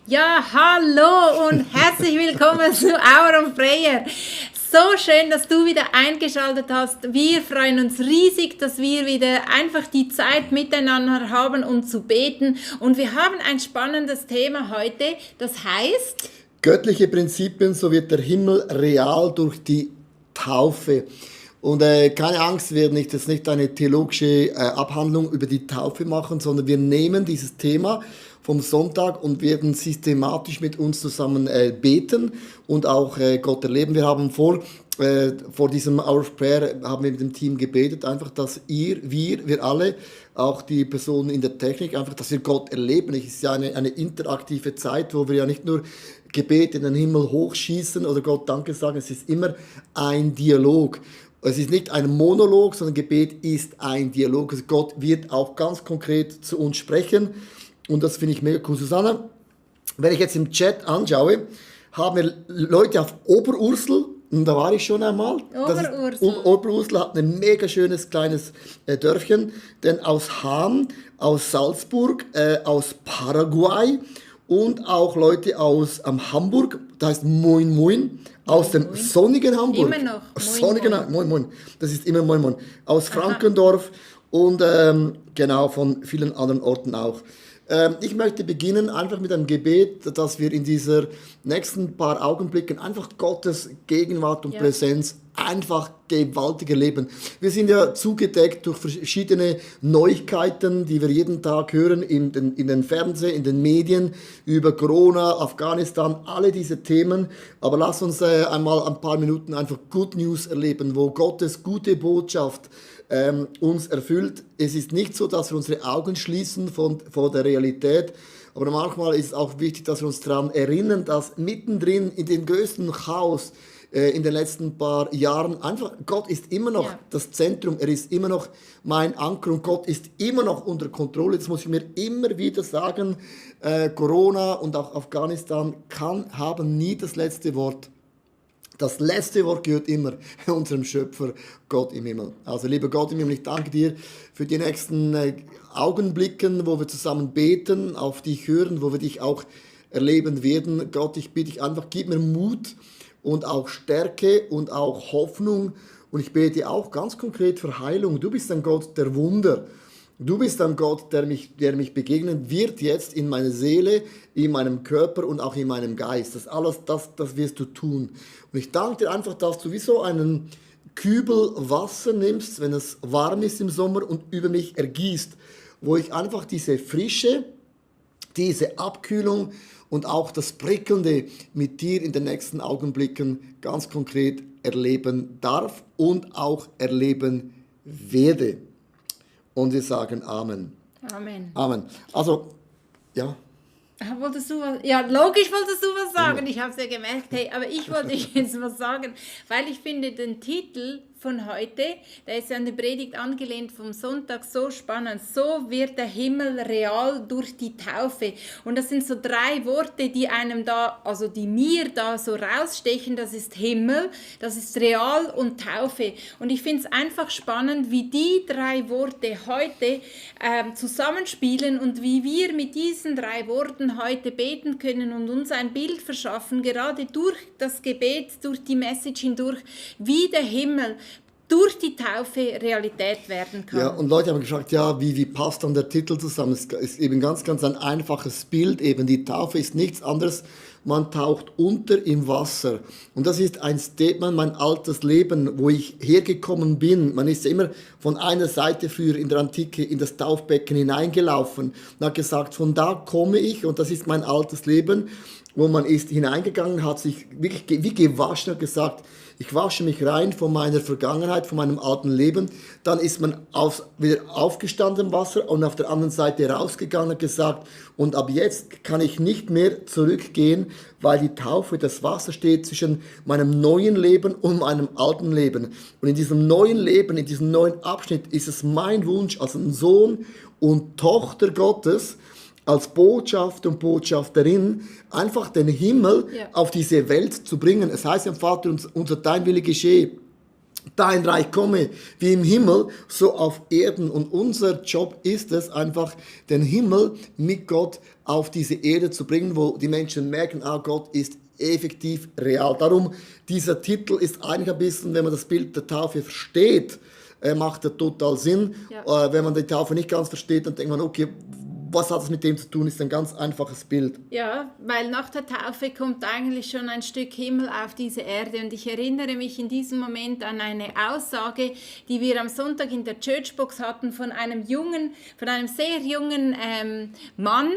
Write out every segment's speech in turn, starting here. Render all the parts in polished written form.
Ja, hallo und herzlich willkommen zu Hour of Prayer. So schön, dass du wieder eingeschaltet hast. Wir freuen uns riesig, dass wir wieder einfach die Zeit miteinander haben, um zu beten. Und wir haben ein spannendes Thema heute, das heißt... Göttliche Prinzipien, so wird der Himmel real durch die Taufe. Und keine Angst, wir werden jetzt nicht eine theologische Abhandlung über die Taufe machen, sondern wir nehmen dieses Thema vom Sonntag und werden systematisch mit uns zusammen beten und auch Gott erleben. Wir haben vor diesem Hour of Prayer haben wir mit dem Team gebetet, einfach, dass wir alle, auch die Personen in der Technik, einfach, dass wir Gott erleben. Es ist ja eine interaktive Zeit, wo wir ja nicht nur Gebet in den Himmel hochschießen oder Gott Danke sagen, es ist immer ein Dialog. Es ist nicht ein Monolog, sondern Gebet ist ein Dialog. Also Gott wird auch ganz konkret zu uns sprechen und das finde ich mega cool. Susanne, wenn ich jetzt im Chat anschaue, haben wir Leute auf Oberursel, und da war ich schon einmal. Oberursel hat ein mega schönes kleines Dörfchen, denn aus Hahn, aus Salzburg, aus Paraguay und auch Leute aus Hamburg, das heißt Moin Moin, aus dem sonnigen Hamburg. Immer noch. Moin Moin. Das ist immer Moin Moin. Aus Frankendorf und genau von vielen anderen Orten auch. Ich möchte beginnen einfach mit einem Gebet, dass wir in dieser nächsten paar Augenblicken einfach Gottes Gegenwart und Präsenz einfach gewaltig erleben. Wir sind ja zugedeckt durch verschiedene Neuigkeiten, die wir jeden Tag hören in den Fernsehen, in den Medien, über Corona, Afghanistan, alle diese Themen. Aber lass uns einmal ein paar Minuten einfach Good News erleben, wo Gottes gute Botschaft uns erfüllt. Es ist nicht so, dass wir unsere Augen schließen vor der Realität, aber manchmal ist es auch wichtig, dass wir uns daran erinnern, dass mittendrin in dem größten Chaos in den letzten paar Jahren einfach, Gott ist immer noch das Zentrum, er ist immer noch mein Anker und Gott ist immer noch unter Kontrolle. Das muss ich mir immer wieder sagen. Corona und auch Afghanistan haben nie das letzte Wort. Das letzte Wort gehört immer unserem Schöpfer, Gott im Himmel. Also lieber Gott im Himmel, ich danke dir für die nächsten Augenblicken, wo wir zusammen beten, auf dich hören, wo wir dich auch erleben werden. Gott, ich bitte dich einfach, gib mir Mut und auch Stärke und auch Hoffnung. Und ich bete auch ganz konkret für Heilung. Du bist ein Gott der Wunder. Du bist ein Gott, der mich begegnen wird jetzt in meiner Seele, in meinem Körper und auch in meinem Geist. Das alles, das wirst du tun. Und ich danke dir einfach, dass du wie so einen Kübel Wasser nimmst, wenn es warm ist im Sommer und über mich ergießt, wo ich einfach diese Frische, diese Abkühlung und auch das Prickelnde mit dir in den nächsten Augenblicken ganz konkret erleben darf und auch erleben werde. Und wir sagen Amen. Amen. Also, ja. Wolltest du was? Ja, logisch wolltest du was sagen. Ich habe es ja gemerkt. Hey, aber ich wollte jetzt was sagen, weil ich finde den Titel von heute, der ist ja an die Predigt angelehnt vom Sonntag, so spannend. So wird der Himmel real durch die Taufe. Und das sind so 3 Worte, die einem da, also die mir da so rausstechen. Das ist Himmel, das ist real und Taufe. Und ich finde es einfach spannend, wie die 3 Worte heute zusammenspielen und wie wir mit diesen 3 Worten heute beten können und uns ein Bild verschaffen, gerade durch das Gebet, durch die Message hindurch, wie der Himmel durch die Taufe Realität werden kann. Ja, und Leute haben gefragt, ja, wie passt dann der Titel zusammen? Es ist eben ganz ein einfaches Bild. Eben die Taufe ist nichts anderes. Man taucht unter im Wasser. Und das ist ein Statement, mein altes Leben, wo ich hergekommen bin. Man ist ja immer von einer Seite früher in der Antike in das Taufbecken hineingelaufen und hat gesagt, von da komme ich und das ist mein altes Leben. Wo man ist hineingegangen, hat sich wirklich wie gewaschen und gesagt, ich wasche mich rein von meiner Vergangenheit, von meinem alten Leben. Dann ist man wieder aufgestanden im Wasser und auf der anderen Seite rausgegangen und gesagt, und ab jetzt kann ich nicht mehr zurückgehen, weil die Taufe, das Wasser steht zwischen meinem neuen Leben und meinem alten Leben. Und in diesem neuen Leben, in diesem neuen Abschnitt ist es mein Wunsch als ein Sohn und Tochter Gottes, als Botschafter und Botschafterin einfach den Himmel auf diese Welt zu bringen. Es heißt ja, Vater, unser dein Wille geschehe, dein Reich komme, wie im Himmel, so auf Erden. Und unser Job ist es einfach, den Himmel mit Gott auf diese Erde zu bringen, wo die Menschen merken, Gott ist effektiv real. Darum, dieser Titel ist eigentlich ein bisschen, wenn man das Bild der Taufe versteht, macht er total Sinn. Ja. Wenn man die Taufe nicht ganz versteht, dann denkt man, okay, was hat es mit dem zu tun? Ist ein ganz einfaches Bild. Ja, weil nach der Taufe kommt eigentlich schon ein Stück Himmel auf diese Erde. Und ich erinnere mich in diesem Moment an eine Aussage, die wir am Sonntag in der Churchbox hatten von einem sehr jungen Mann.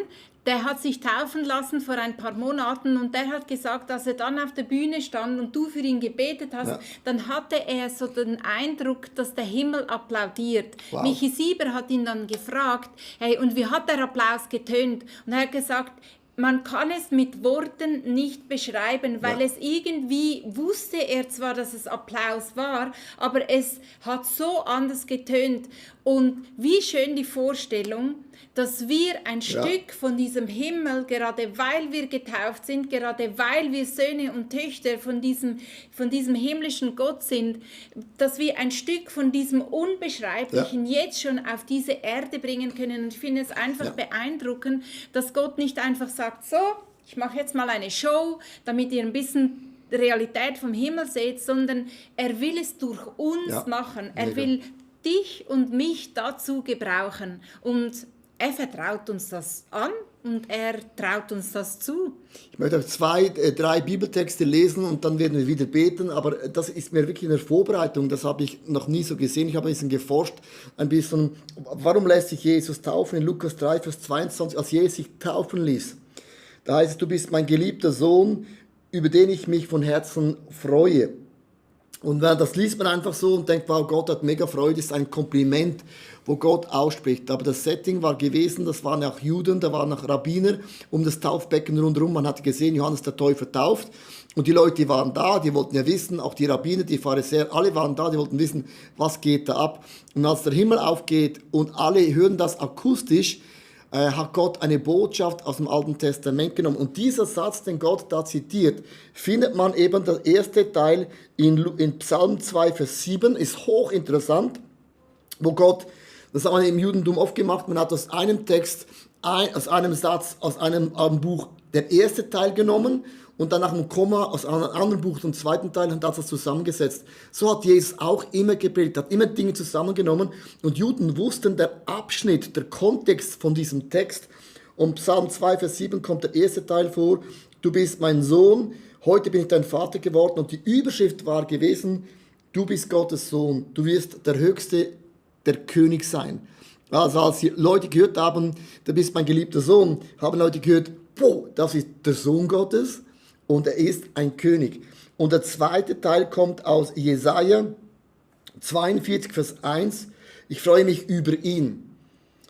Der hat sich taufen lassen vor ein paar Monaten und der hat gesagt, als er dann auf der Bühne stand und du für ihn gebetet hast, dann hatte er so den Eindruck, dass der Himmel applaudiert. Wow. Michi Sieber hat ihn dann gefragt, hey, und wie hat der Applaus getönt? Und er hat gesagt, man kann es mit Worten nicht beschreiben, weil es irgendwie wusste er zwar, dass es Applaus war, aber es hat so anders getönt. Und wie schön die Vorstellung, dass wir ein Stück von diesem Himmel, gerade weil wir getauft sind, gerade weil wir Söhne und Töchter von diesem himmlischen Gott sind, dass wir ein Stück von diesem Unbeschreiblichen jetzt schon auf diese Erde bringen können. Und ich finde es einfach beeindruckend, dass Gott nicht einfach sagt, so, ich mache jetzt mal eine Show, damit ihr ein bisschen Realität vom Himmel seht, sondern er will es durch uns machen. Er will dich und mich dazu gebrauchen. Und er vertraut uns das an und er traut uns das zu. Ich möchte auch 3 Bibeltexte lesen und dann werden wir wieder beten, aber das ist mir wirklich in der Vorbereitung, das habe ich noch nie so gesehen. Ich habe ein bisschen geforscht, warum lässt sich Jesus taufen? In Lukas 3, Vers 22, als Jesus sich taufen ließ, da heißt es, du bist mein geliebter Sohn, über den ich mich von Herzen freue. Und das liest man einfach so und denkt, wow, Gott hat mega Freude, das ist ein Kompliment, wo Gott ausspricht. Aber das Setting war gewesen, das waren auch Juden, da waren auch Rabbiner um das Taufbecken rundherum. Man hat gesehen, Johannes der Täufer tauft und die Leute waren da, die wollten ja wissen, auch die Rabbiner, die Pharisäer, alle waren da, die wollten wissen, was geht da ab. Und als der Himmel aufgeht und alle hören das akustisch, hat Gott eine Botschaft aus dem Alten Testament genommen. Und dieser Satz, den Gott da zitiert, findet man eben der erste Teil in Psalm 2, Vers 7, ist hochinteressant, wo Gott, das hat man im Judentum oft gemacht, man hat aus einem Text, aus einem Satz, aus einem Buch den ersten Teil genommen und dann nach einem Komma aus einem anderen Buch den zweiten Teil und hat das zusammengesetzt. So hat Jesus auch immer gepredigt, hat immer Dinge zusammengenommen und Juden wussten, der Abschnitt, der Kontext von diesem Text. Und Psalm 2, Vers 7 kommt der erste Teil vor, du bist mein Sohn, heute bin ich dein Vater geworden und die Überschrift war gewesen, du bist Gottes Sohn, du wirst der Höchste, der König sein. Also als die Leute gehört haben, du bist mein geliebter Sohn, haben Leute gehört, boah, das ist der Sohn Gottes. Und er ist ein König. Und der zweite Teil kommt aus Jesaja 42, Vers 1. Ich freue mich über ihn.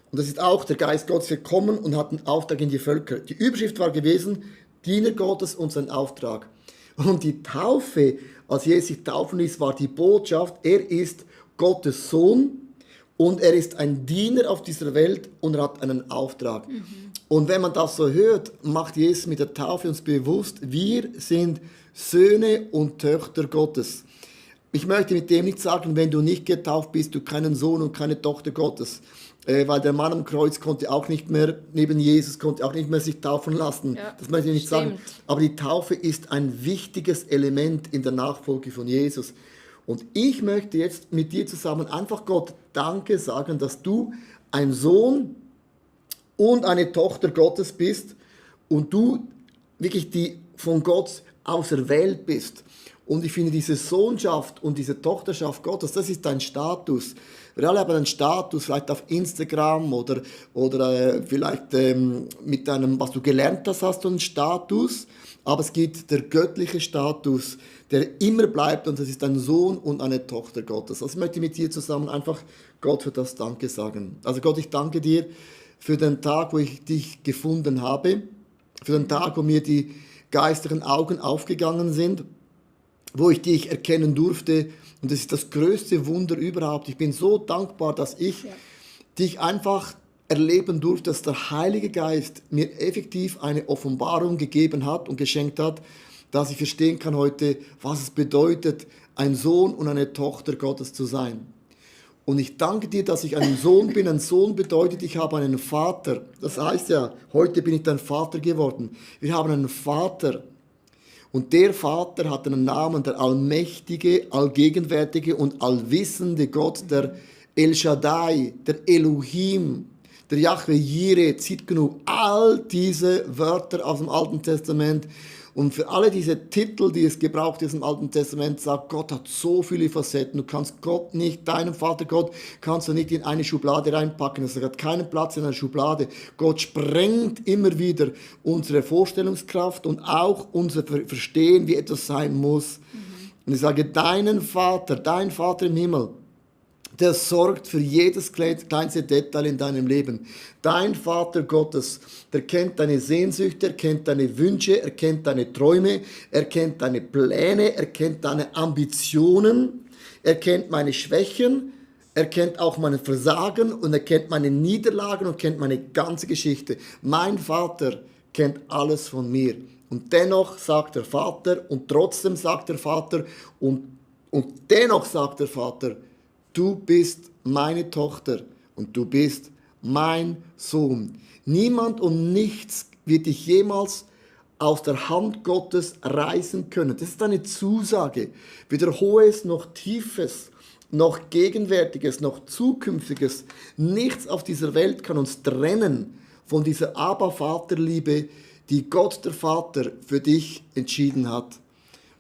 Und das ist auch der Geist Gottes gekommen und hat einen Auftrag in die Völker. Die Überschrift war gewesen, Diener Gottes und sein Auftrag. Und die Taufe, als Jesus sich taufen ließ, war die Botschaft, er ist Gottes Sohn und er ist ein Diener auf dieser Welt und er hat einen Auftrag. Und wenn man das so hört, macht Jesus mit der Taufe uns bewusst, wir sind Söhne und Töchter Gottes. Ich möchte mit dem nicht sagen, wenn du nicht getauft bist, du keinen Sohn und keine Tochter Gottes. Weil der Mann am Kreuz konnte auch nicht mehr, neben Jesus, konnte auch nicht mehr sich taufen lassen. Ja, das möchte ich nicht sagen. Aber die Taufe ist ein wichtiges Element in der Nachfolge von Jesus. Und ich möchte jetzt mit dir zusammen einfach Gott Danke sagen, dass du ein Sohn und eine Tochter Gottes bist und du wirklich die von Gott auserwählt bist. Und ich finde, diese Sohnschaft und diese Tochterschaft Gottes, das ist dein Status. Wir alle haben einen Status, vielleicht auf Instagram oder vielleicht mit deinem, was du gelernt hast, hast du einen Status. Aber es gibt der göttliche Status, der immer bleibt und das ist ein Sohn und eine Tochter Gottes. Also ich möchte mit dir zusammen einfach Gott für das Danke sagen. Also Gott, ich danke dir für den Tag, wo ich dich gefunden habe, für den Tag, wo mir die geistlichen Augen aufgegangen sind, wo ich dich erkennen durfte. Und das ist das größte Wunder überhaupt. Ich bin so dankbar, dass ich dich einfach erleben durfte, dass der Heilige Geist mir effektiv eine Offenbarung gegeben hat und geschenkt hat, dass ich verstehen kann heute, was es bedeutet, ein Sohn und eine Tochter Gottes zu sein. Und ich danke dir, dass ich ein Sohn bin. Ein Sohn bedeutet, ich habe einen Vater. Das heißt ja, heute bin ich dein Vater geworden. Wir haben einen Vater. Und der Vater hat einen Namen, der allmächtige, allgegenwärtige und allwissende Gott, der El Shaddai, der Elohim, der Yahweh Jireh, Zidkenu, all diese Wörter aus dem Alten Testament. Und für alle diese Titel, die es gebraucht ist im Alten Testament, sagt Gott hat so viele Facetten. Du kannst Gott nicht, deinen Vater Gott, kannst du nicht in eine Schublade reinpacken. Es hat keinen Platz in einer Schublade. Gott sprengt immer wieder unsere Vorstellungskraft und auch unser Verstehen, wie etwas sein muss. Und ich sage, dein Vater im Himmel, der sorgt für jedes kleinste Detail in deinem Leben. Dein Vater Gottes, der kennt deine Sehnsüchte, er kennt deine Wünsche, er kennt deine Träume, er kennt deine Pläne, er kennt deine Ambitionen, er kennt meine Schwächen, er kennt auch meine Versagen und er kennt meine Niederlagen und kennt meine ganze Geschichte. Mein Vater kennt alles von mir. Und dennoch sagt der Vater und trotzdem sagt der Vater und dennoch sagt der Vater, du bist meine Tochter und du bist mein Sohn. Niemand und nichts wird dich jemals aus der Hand Gottes reißen können. Das ist eine Zusage. Weder Hohes noch Tiefes, noch Gegenwärtiges, noch Zukünftiges. Nichts auf dieser Welt kann uns trennen von dieser Abba-Vaterliebe, die Gott der Vater für dich entschieden hat.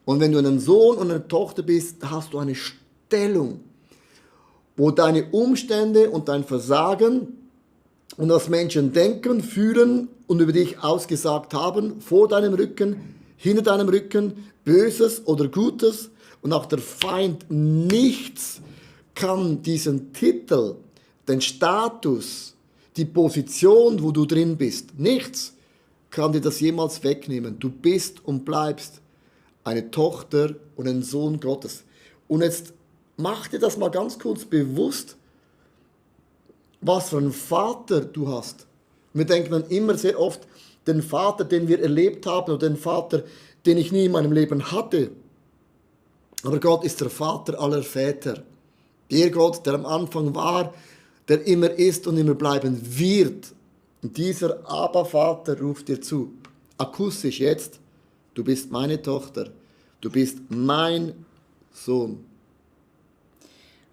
Und wenn du ein Sohn und eine Tochter bist, hast du eine Stellung, wo deine Umstände und dein Versagen und was Menschen denken, fühlen und über dich ausgesagt haben, vor deinem Rücken, hinter deinem Rücken, Böses oder Gutes und auch der Feind, nichts kann diesen Titel, den Status, die Position, wo du drin bist, nichts kann dir das jemals wegnehmen. Du bist und bleibst eine Tochter und ein Sohn Gottes. Und jetzt mach dir das mal ganz kurz bewusst, was für einen Vater du hast. Wir denken dann immer sehr oft, den Vater, den wir erlebt haben, oder den Vater, den ich nie in meinem Leben hatte. Aber Gott ist der Vater aller Väter. Der Gott, der am Anfang war, der immer ist und immer bleiben wird. Und dieser Abba-Vater ruft dir zu, akustisch jetzt, du bist meine Tochter, du bist mein Sohn.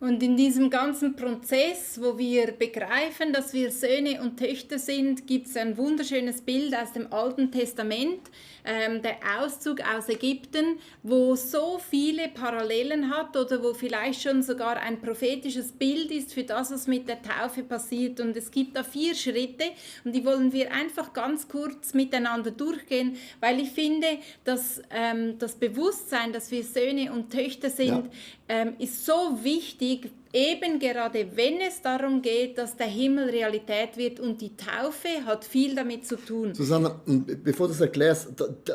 Und in diesem ganzen Prozess, wo wir begreifen, dass wir Söhne und Töchter sind, gibt es ein wunderschönes Bild aus dem Alten Testament, der Auszug aus Ägypten, wo so viele Parallelen hat oder wo vielleicht schon sogar ein prophetisches Bild ist für das, was mit der Taufe passiert. Und es gibt da 4 Schritte und die wollen wir einfach ganz kurz miteinander durchgehen, weil ich finde, dass das Bewusstsein, dass wir Söhne und Töchter sind, ist so wichtig, eben gerade wenn es darum geht, dass der Himmel Realität wird, und die Taufe hat viel damit zu tun. Susanna, bevor du das erklärst,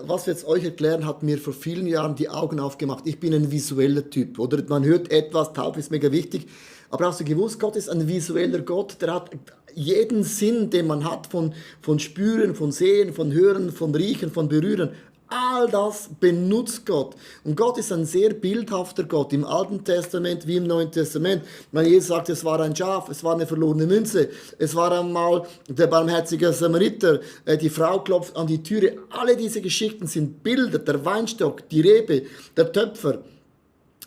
was wir jetzt euch erklären, hat mir vor vielen Jahren die Augen aufgemacht. Ich bin ein visueller Typ, oder? Man hört etwas, Taufe ist mega wichtig, aber hast du gewusst, Gott ist ein visueller Gott, der hat jeden Sinn, den man hat, von Spüren, von Sehen, von Hören, von Riechen, von Berühren. All das benutzt Gott. Und Gott ist ein sehr bildhafter Gott, im Alten Testament wie im Neuen Testament. Wenn Jesus sagt, es war ein Schaf, es war eine verlorene Münze, es war einmal der barmherzige Samariter, die Frau klopft an die Türe. Alle diese Geschichten sind Bilder, der Weinstock, die Rebe, der Töpfer.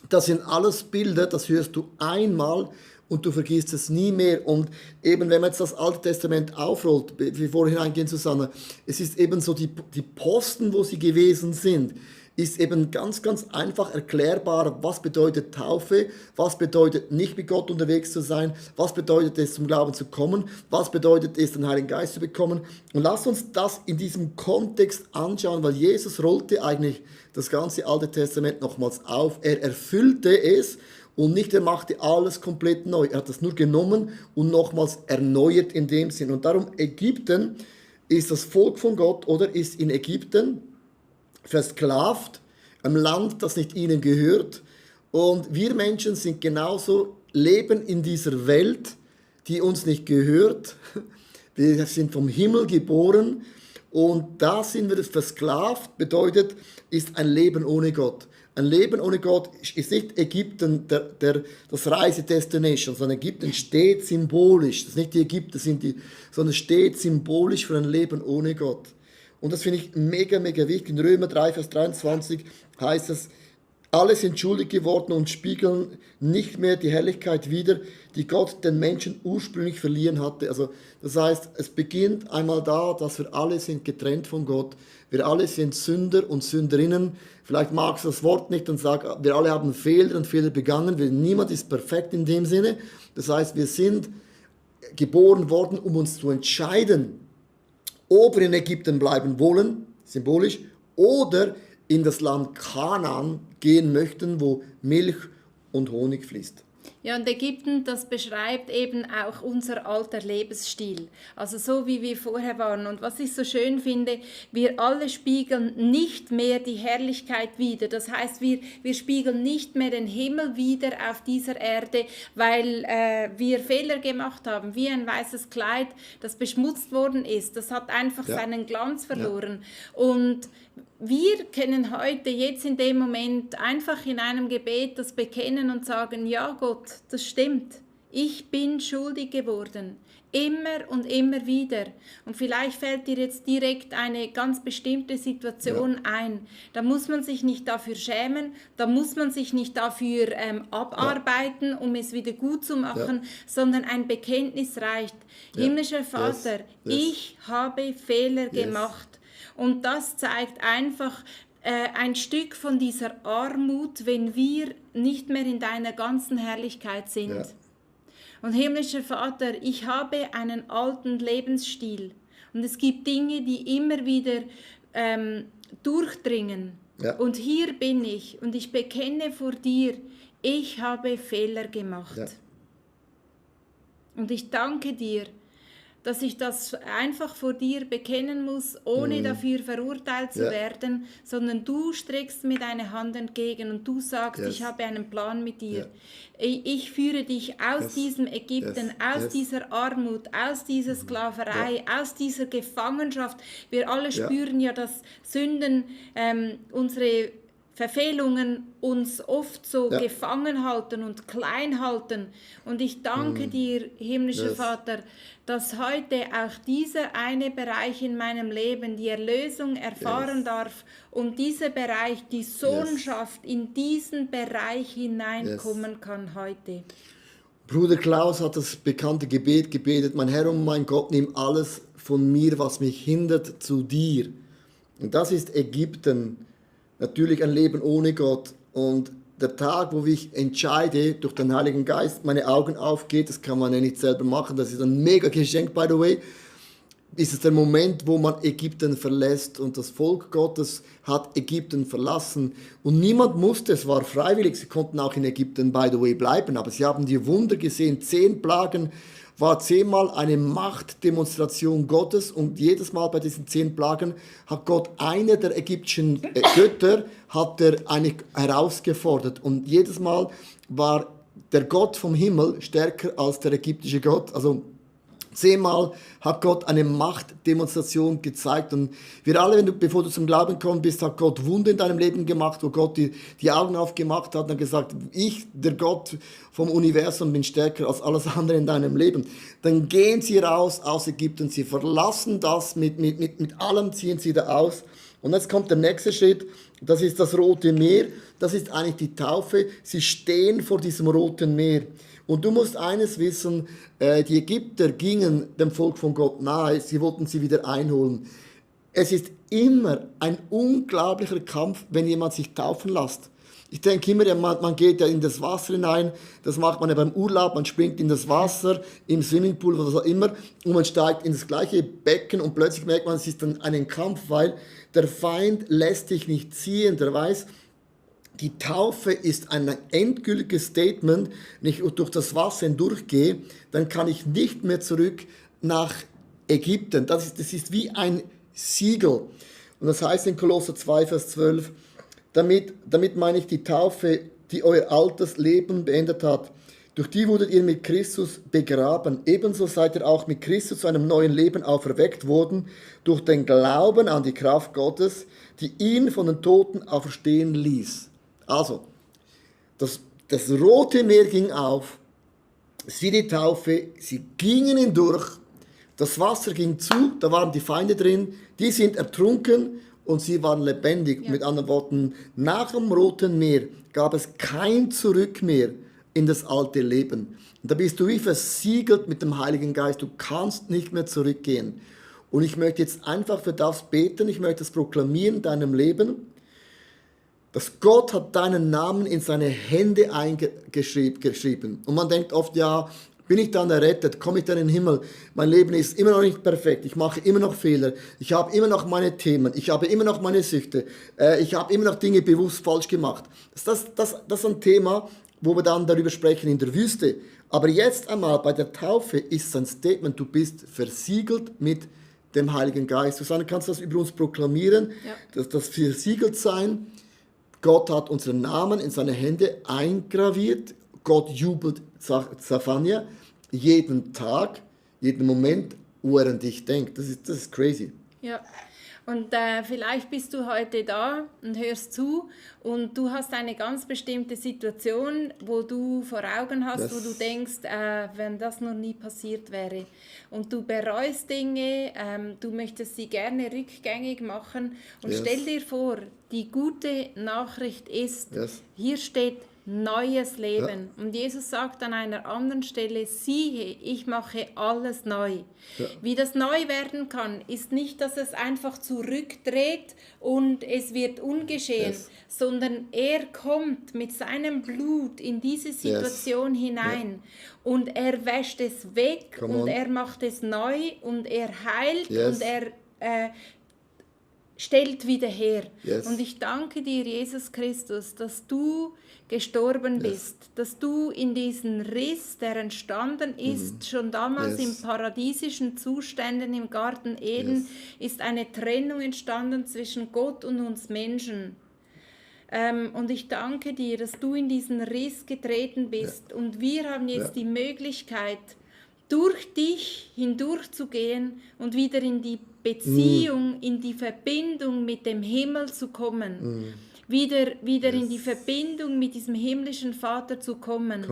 Das sind alles Bilder, das hörst du einmal und du vergisst es nie mehr. Und eben, wenn man jetzt das Alte Testament aufrollt, wie vorhin eingehen, Susanne, es ist eben so, die Posten, wo sie gewesen sind, ist eben ganz, ganz einfach erklärbar, was bedeutet Taufe, was bedeutet nicht mit Gott unterwegs zu sein, was bedeutet es, zum Glauben zu kommen, was bedeutet es, den Heiligen Geist zu bekommen. Und lasst uns das in diesem Kontext anschauen, weil Jesus rollte eigentlich das ganze Alte Testament nochmals auf. Er erfüllte es und nicht, er machte alles komplett neu. Er hat das nur genommen und nochmals erneuert in dem Sinn. Und darum, Ägypten ist das Volk von Gott, oder ist in Ägypten versklavt, ein Land, das nicht ihnen gehört. Und wir Menschen sind genauso, leben in dieser Welt, die uns nicht gehört. Wir sind vom Himmel geboren Und da sind wir versklavt, bedeutet, ist ein Leben ohne Gott. Ein Leben ohne Gott ist nicht Ägypten das Reisedestination, sondern Ägypten steht symbolisch. Das ist nicht die Ägypter, sondern steht symbolisch für ein Leben ohne Gott. Und das finde ich mega, mega wichtig. In Römer 3, Vers 23 heißt es, alle sind schuldig geworden und spiegeln nicht mehr die Herrlichkeit wider, die Gott den Menschen ursprünglich verliehen hatte. Also das heißt, es beginnt einmal da, dass wir alle sind getrennt von Gott. Wir alle sind Sünder und Sünderinnen. Vielleicht magst du das Wort nicht und sag, wir alle haben Fehler und Fehler begangen. Niemand ist perfekt in dem Sinne. Das heißt, wir sind geboren worden, um uns zu entscheiden, ob wir in Ägypten bleiben wollen, symbolisch, oder in das Land Kanaan gehen möchten, wo Milch und Honig fließt. Ja, und Ägypten, das beschreibt eben auch unser alter Lebensstil. Also so, wie wir vorher waren. Und was ich so schön finde, wir alle spiegeln nicht mehr die Herrlichkeit wider. Das heißt, wir spiegeln nicht mehr den Himmel wider auf dieser Erde, weil wir Fehler gemacht haben, wie ein weißes Kleid, das beschmutzt worden ist. Das hat einfach seinen Glanz verloren. Ja. Und wir können heute, jetzt in dem Moment, einfach in einem Gebet das bekennen und sagen, ja Gott, das stimmt, ich bin schuldig geworden, immer und immer wieder. Und vielleicht fällt dir jetzt direkt eine ganz bestimmte Situation ein. Da muss man sich nicht dafür schämen, da muss man sich nicht dafür abarbeiten, um es wieder gut zu machen, sondern ein Bekenntnis reicht. Himmlischer Vater, ich habe Fehler gemacht. Und das zeigt einfach ein Stück von dieser Armut, wenn wir nicht mehr in deiner ganzen Herrlichkeit sind. Ja. Und himmlischer Vater, ich habe einen alten Lebensstil. Und es gibt Dinge, die immer wieder durchdringen. Ja. Und hier bin ich und ich bekenne vor dir, ich habe Fehler gemacht. Ja. Und ich danke dir, dass ich das einfach vor dir bekennen muss, ohne dafür verurteilt zu werden, sondern du streckst mir deine Hand entgegen und du sagst, ich habe einen Plan mit dir. Ich führe dich aus diesem Ägypten, aus dieser Armut, aus dieser Sklaverei, aus dieser Gefangenschaft. Wir alle spüren ja, dass Sünden, unsere Verfehlungen uns oft so gefangen halten und klein halten. Und ich danke dir, himmlischer Vater, dass heute auch dieser eine Bereich in meinem Leben die Erlösung erfahren darf und dieser Bereich, die Sohnschaft in diesen Bereich hineinkommen kann heute. Bruder Klaus hat das bekannte Gebet gebetet, mein Herr und mein Gott, nimm alles von mir, was mich hindert, zu dir. Und das ist Ägypten. Natürlich ein Leben ohne Gott. Und der Tag, wo ich entscheide, durch den Heiligen Geist meine Augen aufgeht, das kann man ja nicht selber machen, das ist ein mega Geschenk, by the way, ist es der Moment, wo man Ägypten verlässt. Und das Volk Gottes hat Ägypten verlassen. Und niemand musste, es war freiwillig, sie konnten auch in Ägypten, by the way, bleiben. Aber sie haben die Wunder gesehen, 10 Plagen, war 10-mal eine Machtdemonstration Gottes und jedes Mal bei diesen 10 Plagen hat Gott eine der ägyptischen Götter herausgefordert und jedes Mal war der Gott vom Himmel stärker als der ägyptische Gott. Also 10-mal hat Gott eine Machtdemonstration gezeigt und wir alle, bevor du zum Glauben gekommen bist, hat Gott Wunder in deinem Leben gemacht, wo Gott die Augen aufgemacht hat und gesagt, ich, der Gott vom Universum, bin stärker als alles andere in deinem Leben. Dann gehen sie raus aus Ägypten, sie verlassen das, mit allem ziehen sie da aus. Und jetzt kommt der nächste Schritt, das ist das Rote Meer, das ist eigentlich die Taufe, sie stehen vor diesem Roten Meer. Und du musst eines wissen, die Ägypter gingen dem Volk von Gott nahe, sie wollten sie wieder einholen. Es ist immer ein unglaublicher Kampf, wenn jemand sich taufen lässt. Ich denke immer, man geht ja in das Wasser hinein, das macht man ja beim Urlaub, man springt in das Wasser, im Swimmingpool oder was auch immer und man steigt in das gleiche Becken und plötzlich merkt man, es ist dann ein Kampf, weil der Feind lässt dich nicht ziehen, der weiß, die Taufe ist ein endgültiges Statement, wenn ich durch das Wasser hindurchgehe, dann kann ich nicht mehr zurück nach Ägypten. Das ist wie ein Siegel. Und das heißt in Kolosser 2, Vers 12, damit meine ich die Taufe, die euer altes Leben beendet hat. Durch die wurdet ihr mit Christus begraben. Ebenso seid ihr auch mit Christus zu einem neuen Leben auferweckt worden, durch den Glauben an die Kraft Gottes, die ihn von den Toten auferstehen ließ. Also, das Rote Meer ging auf, es ist wie die Taufe, sie gingen hindurch, das Wasser ging zu, da waren die Feinde drin, die sind ertrunken und sie waren lebendig. Ja. Mit anderen Worten, nach dem Roten Meer gab es kein Zurück mehr in das alte Leben. Und da bist du wie versiegelt mit dem Heiligen Geist, du kannst nicht mehr zurückgehen. Und ich möchte jetzt einfach für das beten, ich möchte es proklamieren in deinem Leben, dass Gott hat deinen Namen in seine Hände geschrieben. Und man denkt oft, ja, bin ich dann errettet? Komme ich dann in den Himmel? Mein Leben ist immer noch nicht perfekt. Ich mache immer noch Fehler. Ich habe immer noch meine Themen. Ich habe immer noch meine Süchte. Ich habe immer noch Dinge bewusst falsch gemacht. Das ist ein Thema, wo wir dann darüber sprechen in der Wüste. Aber jetzt einmal bei der Taufe ist ein Statement, du bist versiegelt mit dem Heiligen Geist. Susanne, kannst du das über uns proklamieren? Ja. Das versiegelt sein. Gott hat unseren Namen in seine Hände eingraviert. Gott jubelt, Safania, jeden Tag, jeden Moment, wo er an dich denkt. Das ist crazy. Ja, und vielleicht bist du heute da und hörst zu und du hast eine ganz bestimmte Situation, wo du vor Augen hast, wo du denkst, wenn das noch nie passiert wäre. Und du bereust Dinge, du möchtest sie gerne rückgängig machen. Und stell dir vor, die gute Nachricht ist, hier steht neues Leben. Ja. Und Jesus sagt an einer anderen Stelle, siehe, ich mache alles neu. Ja. Wie das neu werden kann, ist nicht, dass es einfach zurückdreht und es wird ungeschehen, sondern er kommt mit seinem Blut in diese Situation hinein und er wäscht es weg und er macht es neu und er heilt und er stellt wieder her. Und ich danke dir, Jesus Christus, dass du gestorben bist, dass du in diesen Riss, der entstanden ist, schon damals in paradiesischen Zuständen im Garten Eden, ist eine Trennung entstanden zwischen Gott und uns Menschen. Und ich danke dir, dass du in diesen Riss getreten bist und wir haben jetzt die Möglichkeit, durch dich hindurchzugehen und wieder in die Beziehung, in die Verbindung mit dem Himmel zu kommen. Wieder in die Verbindung mit diesem himmlischen Vater zu kommen.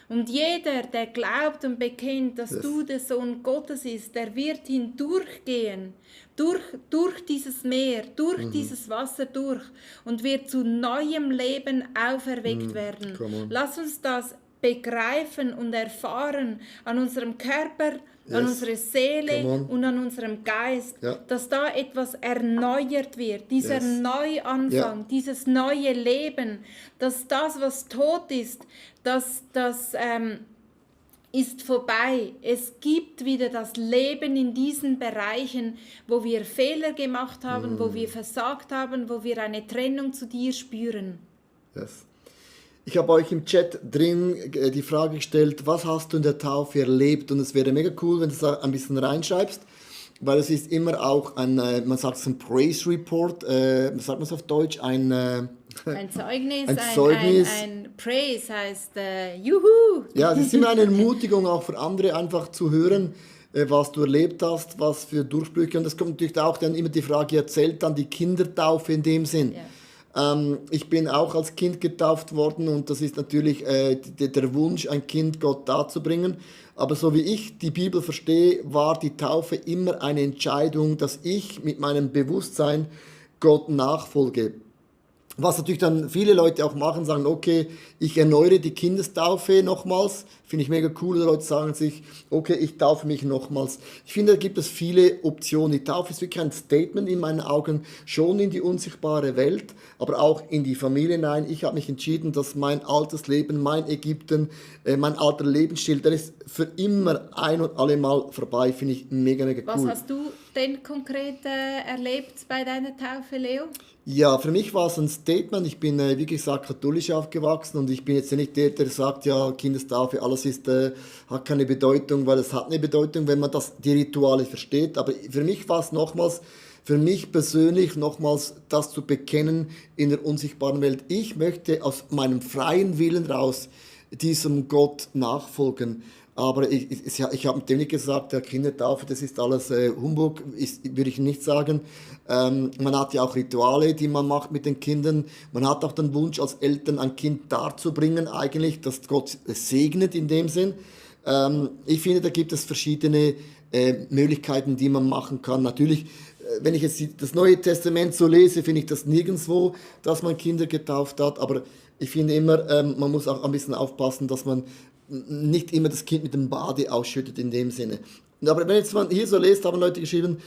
Und jeder, der glaubt und bekennt, dass du der Sohn Gottes bist, der wird hindurchgehen, durch dieses Meer, durch dieses Wasser durch und wird zu neuem Leben auferweckt werden. Lass uns das begreifen und erfahren an unserem Körper, an unserer Seele und an unserem Geist, dass da etwas erneuert wird, dieser Neuanfang, dieses neue Leben, dass das, was tot ist, das ist vorbei. Es gibt wieder das Leben in diesen Bereichen, wo wir Fehler gemacht haben, wo wir versagt haben, wo wir eine Trennung zu dir spüren. Ich habe euch im Chat drin die Frage gestellt, was hast du in der Taufe erlebt? Und es wäre mega cool, wenn du es ein bisschen reinschreibst, weil es ist immer auch man sagt es ein Praise Report, sagt man es auf Deutsch, ein Zeugnis, ein Praise heißt Juhu. Ja, es ist immer eine Ermutigung auch für andere, einfach zu hören, was du erlebt hast, was für Durchbrüche. Und es kommt natürlich auch dann immer die Frage, erzählt dann die Kindertaufe in dem Sinn. Ich bin auch als Kind getauft worden und das ist natürlich der Wunsch, ein Kind Gott darzubringen. Aber so wie ich die Bibel verstehe, war die Taufe immer eine Entscheidung, dass ich mit meinem Bewusstsein Gott nachfolge. Was natürlich dann viele Leute auch machen, sagen, okay, ich erneuere die Kindestaufe nochmals. Finde ich mega cool. Leute sagen sich, okay, ich taufe mich nochmals. Ich finde, da gibt es viele Optionen. Die Taufe ist wirklich ein Statement in meinen Augen, schon in die unsichtbare Welt, aber auch in die Familie hinein. Ich habe mich entschieden, dass mein altes Leben, mein Ägypten, mein alter Lebensstil, der ist für immer ein und alle Mal vorbei. Finde ich mega, mega cool. Was hast du denn konkret erlebt bei deiner Taufe, Leo? Ja, für mich war es ein Statement. Ich bin, wie gesagt, katholisch aufgewachsen und ich bin jetzt nicht der sagt, ja, Kindestaufe, alles hat keine Bedeutung, weil es hat eine Bedeutung, wenn man die Rituale versteht. Aber für mich war es nochmals, für mich persönlich nochmals das zu bekennen in der unsichtbaren Welt. Ich möchte aus meinem freien Willen raus diesem Gott nachfolgen. Aber ich habe dem nicht gesagt, der Kindertaufe, das ist alles Humbug, würde ich nicht sagen. Man hat ja auch Rituale, die man macht mit den Kindern. Man hat auch den Wunsch, als Eltern ein Kind darzubringen, eigentlich, dass Gott es segnet in dem Sinn. Ich finde, da gibt es verschiedene Möglichkeiten, die man machen kann. Natürlich, wenn ich jetzt das Neue Testament so lese, finde ich das nirgendwo, dass man Kinder getauft hat. Aber ich finde immer, man muss auch ein bisschen aufpassen, dass man nicht immer das Kind mit dem Bade ausschüttet in dem Sinne. Aber wenn jetzt man hier so liest, haben Leute geschrieben,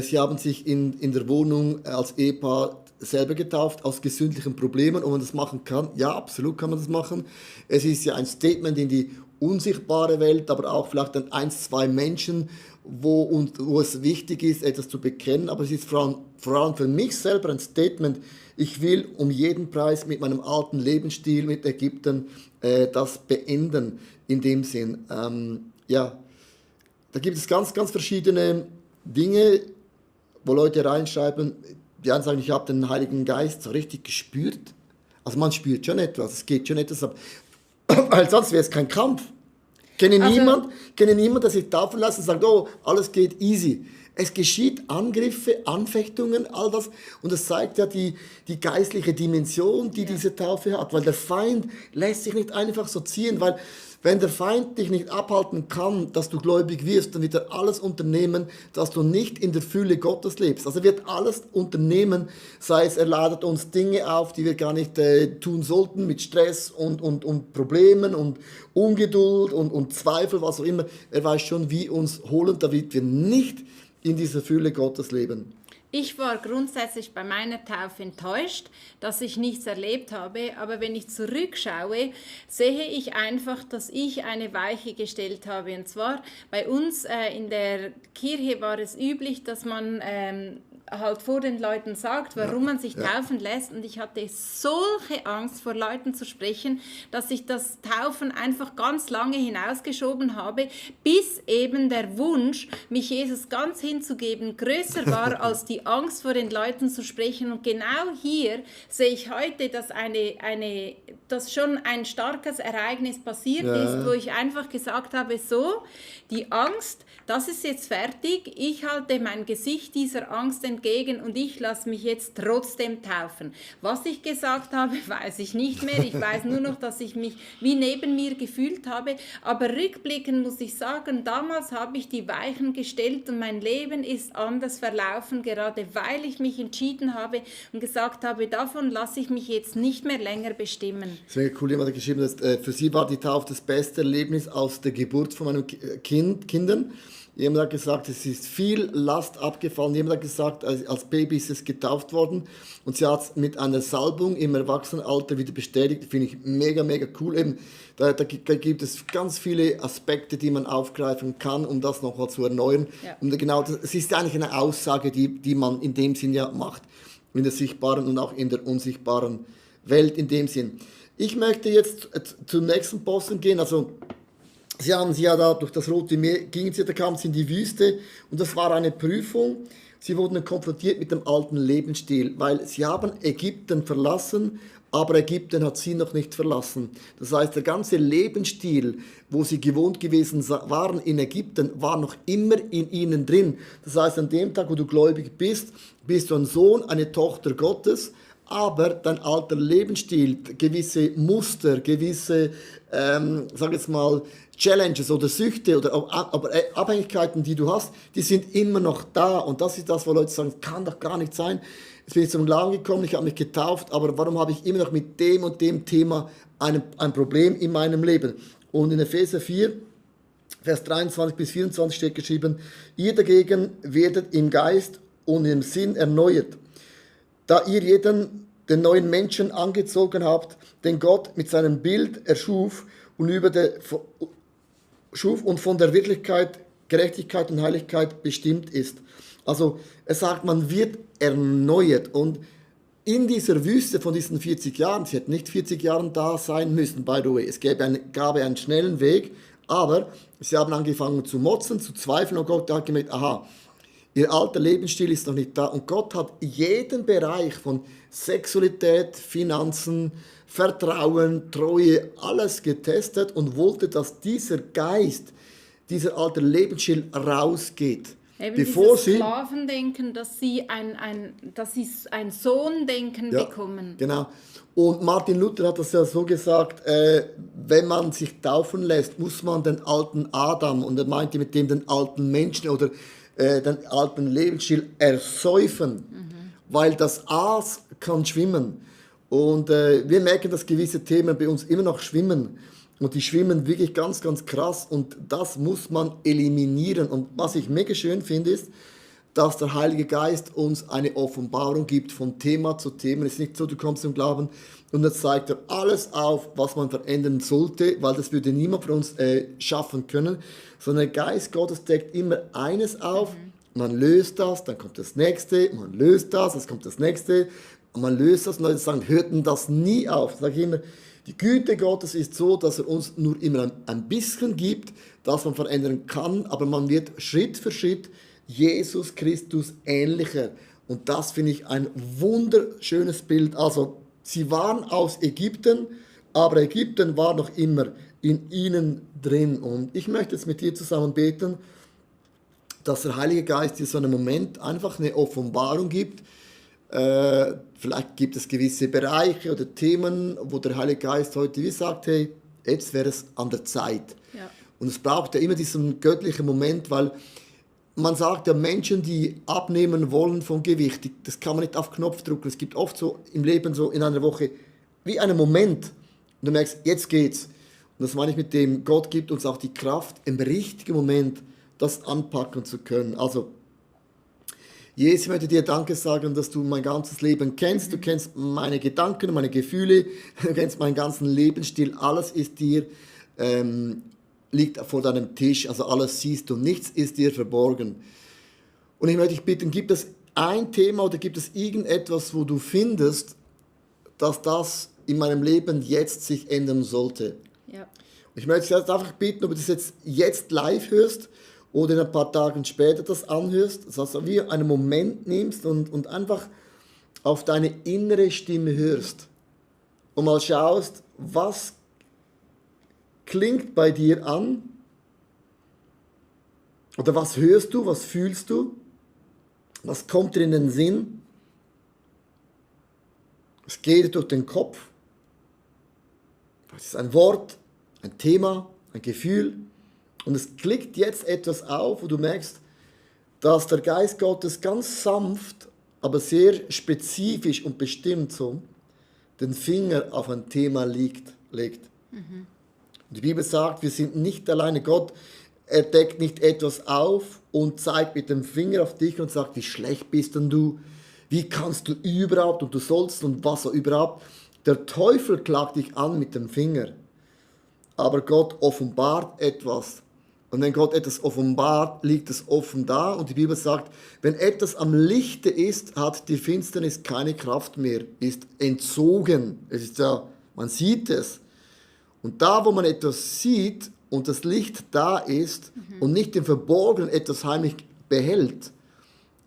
sie haben sich in der Wohnung als Ehepaar selber getauft, aus gesundlichen Problemen, und man das machen kann. Ja, absolut kann man das machen. Es ist ja ein Statement in die unsichtbare Welt, aber auch vielleicht an 1, 2 Menschen, wo es wichtig ist, etwas zu bekennen. Aber es ist vor allem für mich selber ein Statement, ich will um jeden Preis mit meinem alten Lebensstil mit Ägypten das beenden, in dem Sinn. Ja, da gibt es ganz, ganz verschiedene Dinge, wo Leute reinschreiben, die einen sagen, ich habe den Heiligen Geist so richtig gespürt. Also man spürt schon etwas, es geht schon etwas ab. Weil sonst wäre es kein Kampf. Kenne niemand, der sich taufen lässt und sagt, oh, alles geht easy. Es geschieht Angriffe, Anfechtungen, all das. Und das zeigt ja die geistliche Dimension, die diese Taufe hat. Weil der Feind lässt sich nicht einfach so ziehen. Weil wenn der Feind dich nicht abhalten kann, dass du gläubig wirst, dann wird er alles unternehmen, dass du nicht in der Fülle Gottes lebst. Also er wird alles unternehmen, sei es, er ladet uns Dinge auf, die wir gar nicht tun sollten, mit Stress und Problemen und Ungeduld und Zweifel, was auch immer. Er weiß schon, wie uns holen, damit wir nicht in dieser Fülle Gottes leben. Ich war grundsätzlich bei meiner Taufe enttäuscht, dass ich nichts erlebt habe, aber wenn ich zurückschaue, sehe ich einfach, dass ich eine Weiche gestellt habe. Und zwar bei uns in der Kirche war es üblich, dass man halt vor den Leuten sagt, warum man sich taufen lässt, und ich hatte solche Angst, vor Leuten zu sprechen, dass ich das Taufen einfach ganz lange hinausgeschoben habe, bis eben der Wunsch, mich Jesus ganz hinzugeben, größer war als die Angst, vor den Leuten zu sprechen. Und genau hier sehe ich heute, dass schon ein starkes Ereignis passiert ist, wo ich einfach gesagt habe, so, die Angst, das ist jetzt fertig, ich halte mein Gesicht dieser Angst entgegen und ich lasse mich jetzt trotzdem taufen. Was ich gesagt habe, weiß ich nicht mehr. Ich weiß nur noch, dass ich mich wie neben mir gefühlt habe. Aber rückblickend muss ich sagen, damals habe ich die Weichen gestellt und mein Leben ist anders verlaufen, gerade weil ich mich entschieden habe und gesagt habe, davon lasse ich mich jetzt nicht mehr länger bestimmen. Sehr cool, jemand hat geschrieben, dass für sie war die Taufe das beste Erlebnis aus der Geburt von meinen Kindern. Jemand hat gesagt, es ist viel Last abgefallen. Jemand hat gesagt, als Baby ist es getauft worden. Und sie hat es mit einer Salbung im Erwachsenenalter wieder bestätigt. Finde ich mega, mega cool. Eben, da gibt es ganz viele Aspekte, die man aufgreifen kann, um das nochmal zu erneuern. Ja. Und genau, es ist eigentlich eine Aussage, die man in dem Sinn ja macht. In der sichtbaren und auch in der unsichtbaren Welt in dem Sinn. Ich möchte jetzt zum nächsten Posten gehen. Also, sie haben sie ja da durch das Rote Meer, da kamen sie in die Wüste und das war eine Prüfung. Sie wurden konfrontiert mit dem alten Lebensstil, weil sie haben Ägypten verlassen, aber Ägypten hat sie noch nicht verlassen. Das heißt, der ganze Lebensstil, wo sie gewohnt gewesen waren in Ägypten, war noch immer in ihnen drin. Das heißt, an dem Tag, wo du gläubig bist, bist du ein Sohn, eine Tochter Gottes, aber dein alter Lebensstil, gewisse Muster, gewisse, sag jetzt mal, Challenges oder Süchte oder aber Abhängigkeiten, die du hast, die sind immer noch da. Und das ist das, wo Leute sagen, kann doch gar nicht sein. Jetzt bin ich zum Glauben gekommen, ich habe mich getauft, aber warum habe ich immer noch mit dem und dem Thema ein Problem in meinem Leben? Und in Epheser 4, Vers 23 bis 24 steht geschrieben, ihr dagegen werdet im Geist und im Sinn erneuert, da ihr den neuen Menschen angezogen habt, den Gott mit seinem Bild erschuf und von der Wirklichkeit, Gerechtigkeit und Heiligkeit bestimmt ist. Also er sagt, man wird erneuert. Und in dieser Wüste von diesen 40 Jahren, sie hätten nicht 40 Jahre da sein müssen, by the way, es gab einen schnellen Weg, aber sie haben angefangen zu motzen, zu zweifeln, und Gott hat gemerkt, aha, Ihr alter Lebensstil ist noch nicht da. Und Gott hat jeden Bereich von Sexualität, Finanzen, Vertrauen, Treue, alles getestet und wollte, dass dieser Geist, dieser alte Lebensstil rausgeht. Eben Bevor dieses Sklavendenken, dass sie ein Sohndenken bekommen. Genau. Und Martin Luther hat das ja so gesagt, wenn man sich taufen lässt, muss man den alten Adam, und er meinte mit dem den alten Menschen oder den alten Lebensstil ersäufen, weil das Aas kann schwimmen. Und wir merken, dass gewisse Themen bei uns immer noch schwimmen. Und die schwimmen wirklich ganz, ganz krass. Und das muss man eliminieren. Und was ich mega schön finde, ist, dass der Heilige Geist uns eine Offenbarung gibt von Thema zu Thema. Es ist nicht so, du kommst zum Glauben und dann zeigt er alles auf, was man verändern sollte, weil das würde niemand von uns schaffen können. Sondern der Geist Gottes deckt immer eines auf, man löst das, dann kommt das Nächste, man löst das, es kommt das Nächste, man löst das. Und Leute sagen, hört denn das nie auf? Da sage ich immer, die Güte Gottes ist so, dass er uns nur immer ein bisschen gibt, das man verändern kann, aber man wird Schritt für Schritt Jesus Christus ähnlicher. Und das finde ich ein wunderschönes Bild. Also, sie waren aus Ägypten, aber Ägypten war noch immer in ihnen drin. Und ich möchte jetzt mit dir zusammen beten, dass der Heilige Geist dir so einen Moment einfach eine Offenbarung gibt. Vielleicht gibt es gewisse Bereiche oder Themen, wo der Heilige Geist heute wie sagt, hey, jetzt wäre es an der Zeit. Ja. Und es braucht ja immer diesen göttlichen Moment, weil man sagt ja, Menschen, die abnehmen wollen von Gewicht, das kann man nicht auf Knopf drücken. Es gibt oft so im Leben so in einer Woche wie einen Moment und du merkst, jetzt geht's. Und das meine ich mit dem, Gott gibt uns auch die Kraft, im richtigen Moment das anpacken zu können. Also, Jesus, ich möchte dir Danke sagen, dass du mein ganzes Leben kennst. Du kennst meine Gedanken, meine Gefühle, du kennst meinen ganzen Lebensstil. Alles ist dir, liegt vor deinem Tisch, also alles siehst du. Nichts ist dir verborgen. Und ich möchte dich bitten, gibt es ein Thema oder gibt es irgendetwas, wo du findest, dass das in meinem Leben jetzt sich ändern sollte? Ja. Ich möchte dich jetzt einfach bitten, ob du das jetzt live hörst oder in ein paar Tagen später das anhörst, das heißt, wie einen Moment nimmst und einfach auf deine innere Stimme hörst und mal schaust, was klingt bei dir an oder was hörst du, was fühlst du, was kommt dir in den Sinn, es geht durch den Kopf, es ist ein Wort, ein Thema, ein Gefühl. Und es klickt jetzt etwas auf, wo du merkst, dass der Geist Gottes ganz sanft, aber sehr spezifisch und bestimmt so den Finger auf ein Thema legt. Und die Bibel sagt, wir sind nicht alleine. Gott, er deckt nicht etwas auf und zeigt mit dem Finger auf dich und sagt, wie schlecht bist denn du? Wie kannst du überhaupt und du sollst und was auch überhaupt? Der Teufel klagt dich an mit dem Finger. Aber Gott offenbart etwas. Und wenn Gott etwas offenbart, liegt es offen da. Und die Bibel sagt, wenn etwas am Lichte ist, hat die Finsternis keine Kraft mehr, ist entzogen. Es ist ja, man sieht es. Und da, wo man etwas sieht und das Licht da ist und nicht im Verborgenen etwas heimlich behält,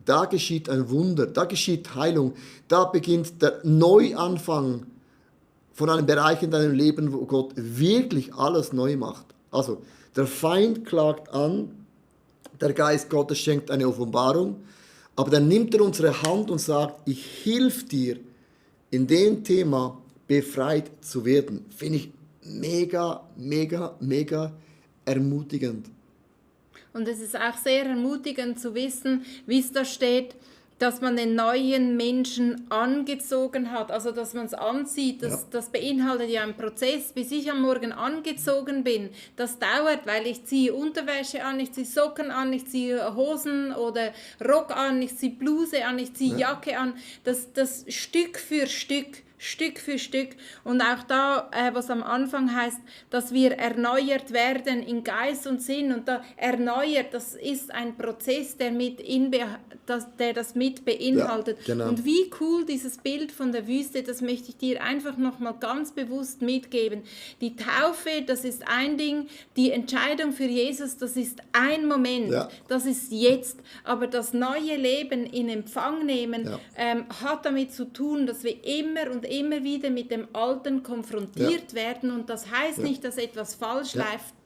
da geschieht ein Wunder, da geschieht Heilung, da beginnt der Neuanfang von einem Bereich in deinem Leben, wo Gott wirklich alles neu macht. Also, der Feind klagt an, der Geist Gottes schenkt eine Offenbarung, aber dann nimmt er unsere Hand und sagt, ich hilf dir, in dem Thema befreit zu werden. Finde ich mega, mega, mega ermutigend. Und es ist auch sehr ermutigend zu wissen, wie es da steht, dass man den neuen Menschen angezogen hat, also dass man es anzieht, das beinhaltet ja einen Prozess, bis ich am Morgen angezogen bin. Das dauert, weil ich ziehe Unterwäsche an, ich ziehe Socken an, ich ziehe Hosen oder Rock an, ich ziehe Bluse an, ich ziehe Jacke an. Das Stück für Stück Stück für Stück. Und auch da, was am Anfang heißt, dass wir erneuert werden in Geist und Sinn. Und da erneuert, das ist ein Prozess, der das mit beinhaltet. Ja, genau. Und wie cool dieses Bild von der Wüste, das möchte ich dir einfach nochmal ganz bewusst mitgeben. Die Taufe, das ist ein Ding, die Entscheidung für Jesus, das ist ein Moment, Ja. das ist jetzt. Aber das neue Leben in Empfang nehmen, hat damit zu tun, dass wir immer und immer wieder mit dem Alten konfrontiert werden. Und das heißt nicht, dass etwas falsch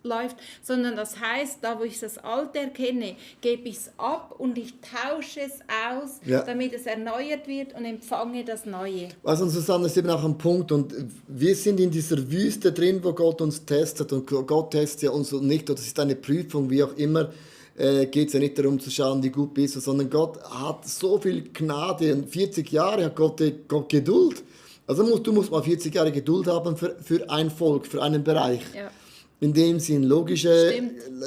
läuft, sondern das heißt, da wo ich das Alte erkenne, gebe ich es ab und ich tausche es aus, damit es erneuert wird und empfange das Neue. Also Susanne, ist eben auch ein Punkt, und wir sind in dieser Wüste drin, wo Gott uns testet, und Gott testet ja uns nicht, oder es ist eine Prüfung, wie auch immer. Geht es ja nicht darum zu schauen, wie gut bist du, sondern Gott hat so viel Gnade, und 40 Jahre hat Gott Geduld. Also du musst mal 40 Jahre Geduld haben für ein Volk, für einen Bereich. Ja. In dem Sinn, logische,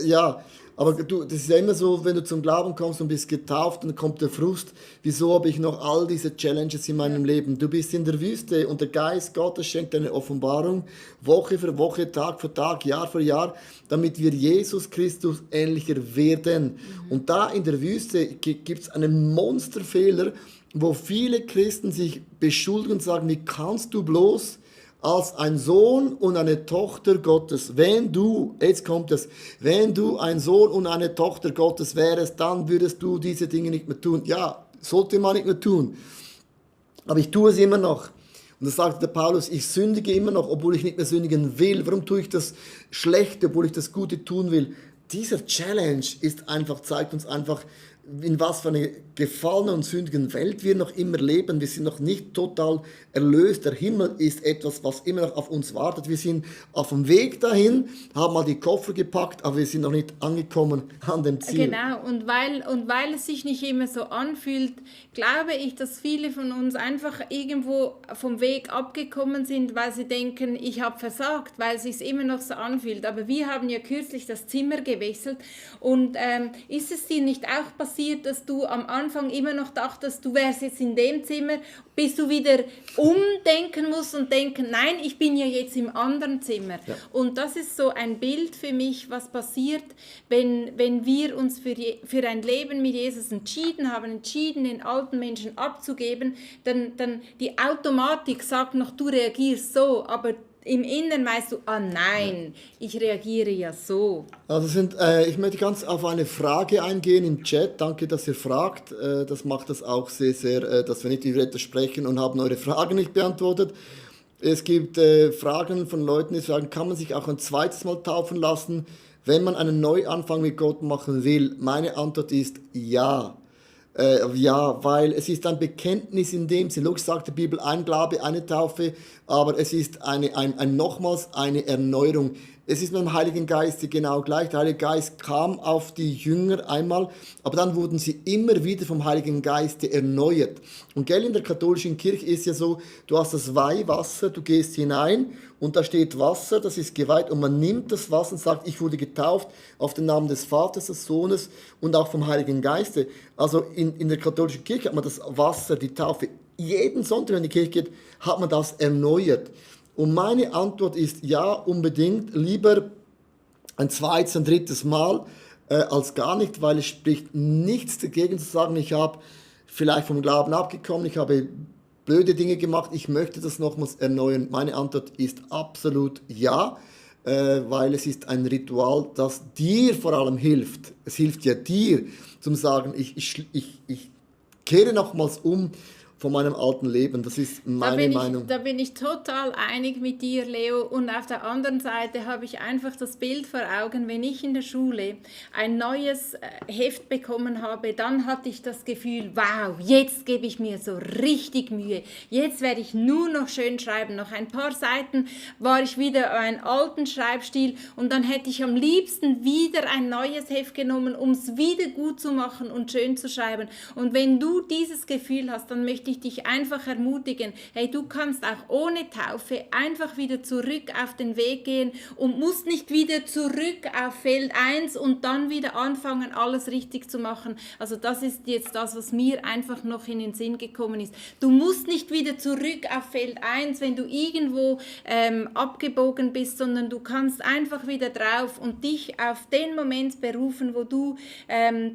ja, aber das ist ja immer so, wenn du zum Glauben kommst und bist getauft, dann kommt der Frust, wieso habe ich noch all diese Challenges in meinem Leben? Du bist in der Wüste und der Geist Gottes schenkt eine Offenbarung, Woche für Woche, Tag für Tag, Jahr für Jahr, damit wir Jesus Christus ähnlicher werden. Und da in der Wüste gibt es einen Monsterfehler, wo viele Christen sich beschuldigen und sagen, wie kannst du bloß als ein Sohn und eine Tochter Gottes, wenn du ein Sohn und eine Tochter Gottes wärst, dann würdest du diese Dinge nicht mehr tun. Ja, sollte man nicht mehr tun. Aber ich tue es immer noch. Und da sagt der Paulus, ich sündige immer noch, obwohl ich nicht mehr sündigen will. Warum tue ich das Schlechte, obwohl ich das Gute tun will? Dieser Challenge zeigt uns einfach, in was für einer gefallenen und sündigen Welt wir noch immer leben. Wir sind noch nicht total erlöst. Der Himmel ist etwas, was immer noch auf uns wartet. Wir sind auf dem Weg dahin, haben mal die Koffer gepackt, aber wir sind noch nicht angekommen an dem Ziel. Genau, und weil es sich nicht immer so anfühlt, glaube ich, dass viele von uns einfach irgendwo vom Weg abgekommen sind, weil sie denken, ich habe versagt, weil es sich immer noch so anfühlt. Aber wir haben ja kürzlich das Zimmer gewechselt, und ist es dir nicht auch passiert, dass du am Anfang immer noch dachtest, du wärst jetzt in dem Zimmer, bis du wieder umdenken musst und denken, nein, ich bin ja jetzt im anderen Zimmer. Ja. Und das ist so ein Bild für mich, was passiert, wenn wir uns für ein Leben mit Jesus entschieden, den alten Menschen abzugeben, dann die Automatik sagt noch, du reagierst so, aber im Inneren weißt du, nein, ich reagiere ja so. Also ich möchte ganz auf eine Frage eingehen im Chat. Danke, dass ihr fragt. Das macht das auch sehr, sehr, dass wir nicht über etwas sprechen und haben eure Fragen nicht beantwortet. Es gibt Fragen von Leuten, die sagen, kann man sich auch ein zweites Mal taufen lassen, wenn man einen Neuanfang mit Gott machen will? Meine Antwort ist ja. Ja, weil es ist ein Bekenntnis in dem Sinn. Logisch sagt die Bibel, ein Glaube, eine Taufe, aber es ist nochmals eine Erneuerung. Es ist mit dem Heiligen Geist genau gleich. Der Heilige Geist kam auf die Jünger einmal, aber dann wurden sie immer wieder vom Heiligen Geist erneuert. Und in der katholischen Kirche ist ja so, du hast das Weihwasser, du gehst hinein und da steht Wasser, das ist geweiht, und man nimmt das Wasser und sagt, ich wurde getauft auf den Namen des Vaters, des Sohnes und auch vom Heiligen Geiste. Also in der katholischen Kirche hat man das Wasser, die Taufe, jeden Sonntag, wenn die Kirche geht, hat man das erneuert. Und meine Antwort ist ja, unbedingt, lieber ein zweites, ein drittes Mal als gar nicht, weil es spricht nichts dagegen zu sagen, ich habe vielleicht vom Glauben abgekommen, ich habe blöde Dinge gemacht, ich möchte das nochmals erneuern. Meine Antwort ist absolut ja, weil es ist ein Ritual, das dir vor allem hilft. Es hilft ja dir, zum sagen, ich kehre nochmals um von meinem alten Leben. Das ist meine Meinung. Da bin ich total einig mit dir, Leo. Und auf der anderen Seite habe ich einfach das Bild vor Augen, wenn ich in der Schule ein neues Heft bekommen habe, dann hatte ich das Gefühl, wow, jetzt gebe ich mir so richtig Mühe. Jetzt werde ich nur noch schön schreiben. Noch ein paar Seiten war ich wieder einen alten Schreibstil, und dann hätte ich am liebsten wieder ein neues Heft genommen, um es wieder gut zu machen und schön zu schreiben. Und wenn du dieses Gefühl hast, dann möchte möchte ich dich einfach ermutigen, hey, du kannst auch ohne Taufe einfach wieder zurück auf den Weg gehen und musst nicht wieder zurück auf Feld 1 und dann wieder anfangen, alles richtig zu machen. Also das ist jetzt das, was mir einfach noch in den Sinn gekommen ist. Du musst nicht wieder zurück auf Feld 1, wenn du irgendwo abgebogen bist, sondern du kannst einfach wieder drauf und dich auf den Moment berufen, wo du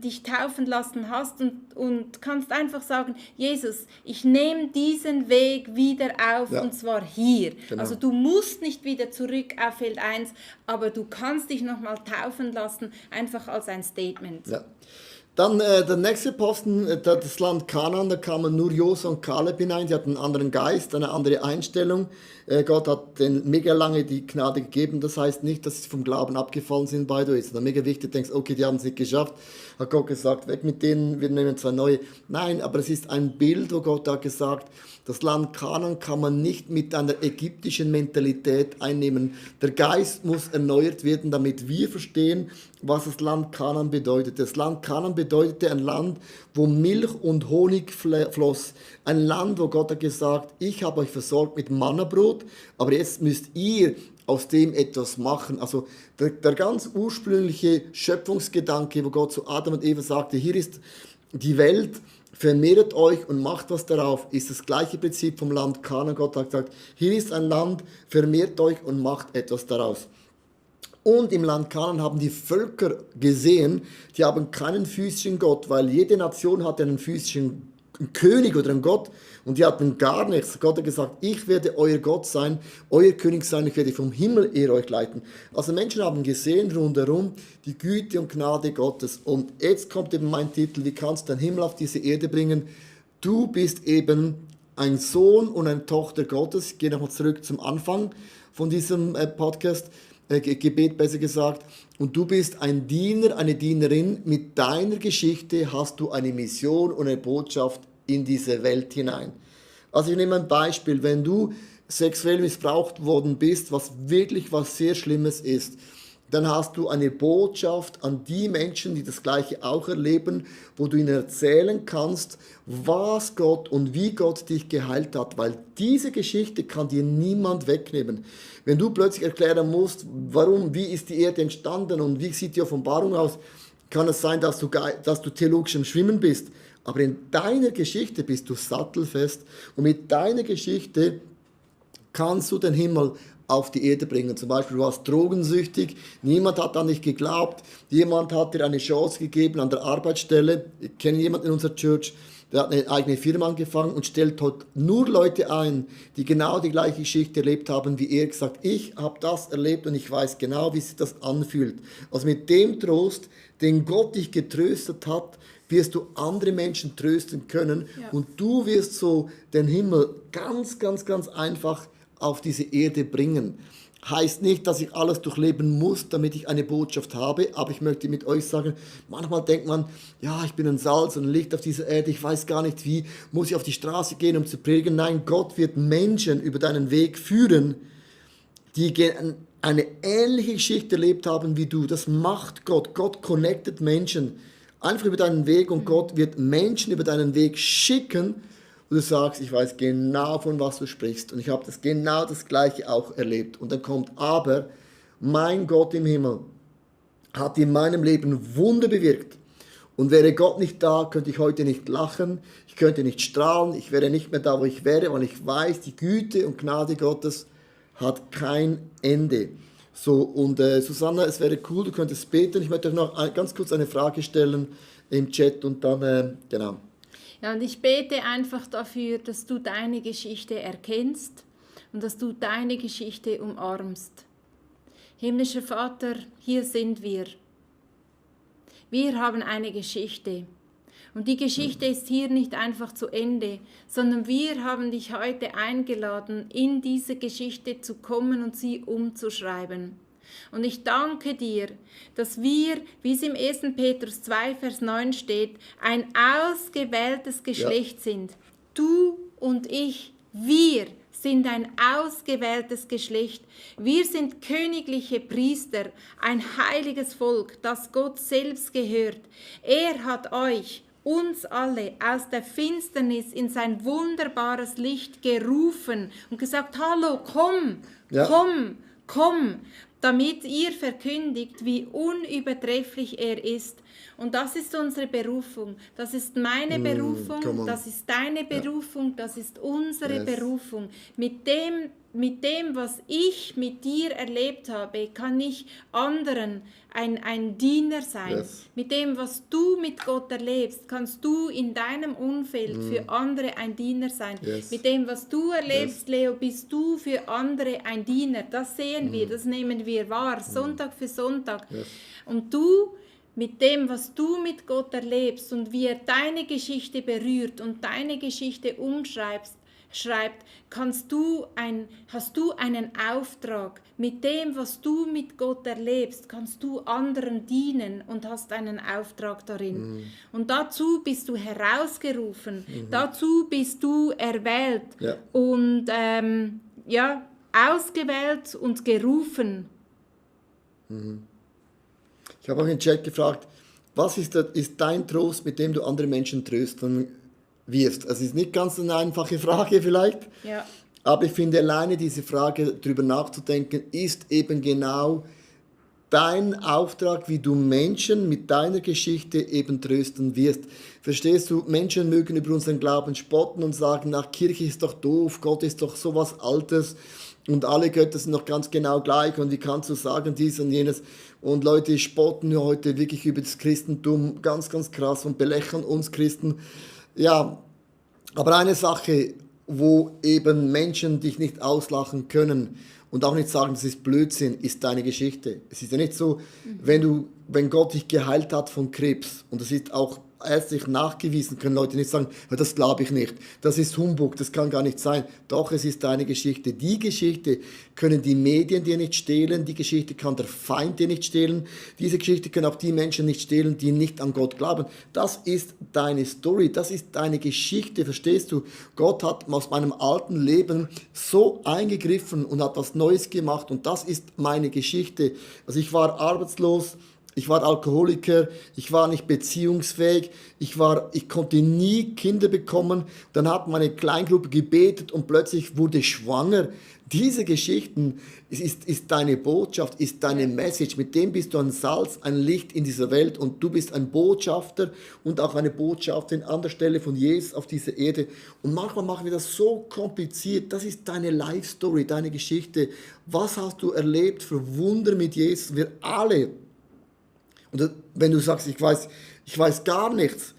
dich taufen lassen hast und kannst einfach sagen, Jesus, ich nehme diesen Weg wieder auf und zwar hier. Genau. Also du musst nicht wieder zurück auf Feld 1, aber du kannst dich nochmal taufen lassen, einfach als ein Statement. Ja. Dann der nächste Posten, das Land Kanaan, da kamen nur Josua und Kaleb hinein, die hatten einen anderen Geist, eine andere Einstellung. Gott hat denen mega lange die Gnade gegeben, das heißt nicht, dass sie vom Glauben abgefallen sind, by the way. Es ist mega wichtig, du denkst, okay, die haben es nicht geschafft, hat Gott gesagt, weg mit denen, wir nehmen zwei neue. Nein, aber es ist ein Bild, wo Gott hat gesagt, das Land Kanaan kann man nicht mit einer ägyptischen Mentalität einnehmen. Der Geist muss erneuert werden, damit wir verstehen, was das Land Kanaan bedeutet. Das Land Kanaan bedeutete ein Land, wo Milch und Honig floss. Ein Land, wo Gott hat gesagt, ich habe euch versorgt mit Mannabrot, aber jetzt müsst ihr aus dem etwas machen. Also der ganz ursprüngliche Schöpfungsgedanke, wo Gott zu Adam und Eva sagte, hier ist die Welt, vermehrt euch und macht was darauf, ist das gleiche Prinzip vom Land Kanaan. Gott hat gesagt, hier ist ein Land, vermehrt euch und macht etwas daraus. Und im Land Kanaan haben die Völker gesehen, die haben keinen physischen Gott, weil jede Nation hat einen physischen König oder einen Gott und die hatten gar nichts. Gott hat gesagt, ich werde euer Gott sein, euer König sein, ich werde vom Himmel her euch leiten. Also Menschen haben gesehen rundherum die Güte und Gnade Gottes. Und jetzt kommt eben mein Titel, wie kannst du den Himmel auf diese Erde bringen? Du bist eben ein Sohn und eine Tochter Gottes. Ich gehe nochmal zurück zum Anfang von diesem Podcast. Gebet besser gesagt, und du bist ein Diener, eine Dienerin, mit deiner Geschichte hast du eine Mission und eine Botschaft in diese Welt hinein. Also ich nehme ein Beispiel, wenn du sexuell missbraucht worden bist, was wirklich was sehr Schlimmes ist, dann hast du eine Botschaft an die Menschen, die das Gleiche auch erleben, wo du ihnen erzählen kannst, was Gott und wie Gott dich geheilt hat, weil diese Geschichte kann dir niemand wegnehmen. Wenn du plötzlich erklären musst, warum, wie ist die Erde entstanden und wie sieht die Offenbarung aus, kann es sein, dass du theologisch im Schwimmen bist, aber in deiner Geschichte bist du sattelfest und mit deiner Geschichte kannst du den Himmel auf die Erde bringen. Zum Beispiel, du warst drogensüchtig, niemand hat an dich geglaubt, jemand hat dir eine Chance gegeben an der Arbeitsstelle. Ich kenne jemanden in unserer Church, der hat eine eigene Firma angefangen und stellt heute nur Leute ein, die genau die gleiche Geschichte erlebt haben wie er. Gesagt, ich habe das erlebt und ich weiß genau, wie sich das anfühlt. Also mit dem Trost, den Gott dich getröstet hat, wirst du andere Menschen trösten können. Ja. Und du wirst so den Himmel ganz, ganz, ganz einfach auf diese Erde bringen. Heißt nicht, dass ich alles durchleben muss, damit ich eine Botschaft habe, aber ich möchte mit euch sagen, manchmal denkt man, ja, ich bin ein Salz und ein Licht auf dieser Erde, ich weiß gar nicht wie, muss ich auf die Straße gehen, um zu predigen? Nein, Gott wird Menschen über deinen Weg führen, die eine ähnliche Geschichte erlebt haben wie du. Das macht Gott. Gott connectet Menschen einfach über deinen Weg und Gott wird Menschen über deinen Weg schicken, und du sagst, ich weiß genau, von was du sprichst. Und ich habe genau das Gleiche auch erlebt. Und dann kommt aber, mein Gott im Himmel hat in meinem Leben Wunder bewirkt. Und wäre Gott nicht da, könnte ich heute nicht lachen, ich könnte nicht strahlen, ich wäre nicht mehr da, wo ich wäre, weil ich weiß, die Güte und Gnade Gottes hat kein Ende. So, und Susanna, es wäre cool, du könntest beten. Ich möchte euch noch ganz kurz eine Frage stellen im Chat und dann, genau. Ja, und ich bete einfach dafür, dass du deine Geschichte erkennst und dass du deine Geschichte umarmst. Himmlischer Vater, hier sind wir. Wir haben eine Geschichte. Und die Geschichte ist hier nicht einfach zu Ende, sondern wir haben dich heute eingeladen, in diese Geschichte zu kommen und sie umzuschreiben. Und ich danke dir, dass wir, wie es im 1. Petrus 2, Vers 9 steht, ein ausgewähltes Geschlecht sind. Du und ich, wir sind ein ausgewähltes Geschlecht. Wir sind königliche Priester, ein heiliges Volk, das Gott selbst gehört. Er hat euch uns alle aus der Finsternis in sein wunderbares Licht gerufen und gesagt, hallo, komm, Ja. komm, komm, damit ihr verkündigt, wie unübertrefflich er ist. Und das ist unsere Berufung. Das ist meine come Berufung, on. das ist deine Berufung, das ist unsere Yes. Berufung. Mit dem, was ich mit dir erlebt habe, kann ich anderen ein Diener sein. Yes. Mit dem, was du mit Gott erlebst, kannst du in deinem Umfeld für andere ein Diener sein. Yes. Mit dem, was du erlebst, Leo, bist du für andere ein Diener. Das sehen wir, das nehmen wir wahr, Sonntag für Sonntag. Yes. Und du, mit dem, was du mit Gott erlebst und wie er deine Geschichte berührt und deine Geschichte schreibt, hast du einen Auftrag. Mit dem, was du mit Gott erlebst, kannst du anderen dienen und hast einen Auftrag darin. Und dazu bist du herausgerufen, dazu bist du erwählt Ja. und ausgewählt und gerufen. Ich habe auch im Chat gefragt, was ist dein Trost, mit dem du andere Menschen trösten wirst? Es ist nicht ganz eine einfache Frage vielleicht, Ja. aber ich finde alleine diese Frage, darüber nachzudenken, ist eben genau dein Auftrag, wie du Menschen mit deiner Geschichte eben trösten wirst. Verstehst du, Menschen mögen über unseren Glauben spotten und sagen, ach, Kirche ist doch doof, Gott ist doch sowas Altes und alle Götter sind doch ganz genau gleich und wie kannst du sagen dies und jenes? Und Leute spotten ja heute wirklich über das Christentum ganz, ganz krass und belächeln uns Christen. Ja, aber eine Sache, wo eben Menschen dich nicht auslachen können und auch nicht sagen, das ist Blödsinn, ist deine Geschichte. Es ist ja nicht so, wenn Gott dich geheilt hat von Krebs, und das ist auch ärztlich nachgewiesen, können Leute nicht sagen, ja, das glaube ich nicht, das ist Humbug, das kann gar nicht sein. Doch, es ist deine Geschichte. Die Geschichte können die Medien dir nicht stehlen, die Geschichte kann der Feind dir nicht stehlen, diese Geschichte können auch die Menschen nicht stehlen, die nicht an Gott glauben. Das ist deine Story, das ist deine Geschichte, verstehst du? Gott hat aus meinem alten Leben so eingegriffen und hat was Neues gemacht und das ist meine Geschichte. Also ich war arbeitslos, ich war Alkoholiker, ich war nicht beziehungsfähig, ich konnte nie Kinder bekommen. Dann hat meine Kleingruppe gebetet und plötzlich wurde ich schwanger. Diese Geschichten ist deine Botschaft, ist deine Message. Mit dem bist du ein Salz, ein Licht in dieser Welt und du bist ein Botschafter und auch eine Botschafterin an der Stelle von Jesus auf dieser Erde. Und manchmal machen wir das so kompliziert. Das ist deine Life-Story, deine Geschichte. Was hast du erlebt für Wunder mit Jesus? Wir alle. Und wenn du sagst, ich weiß gar nichts,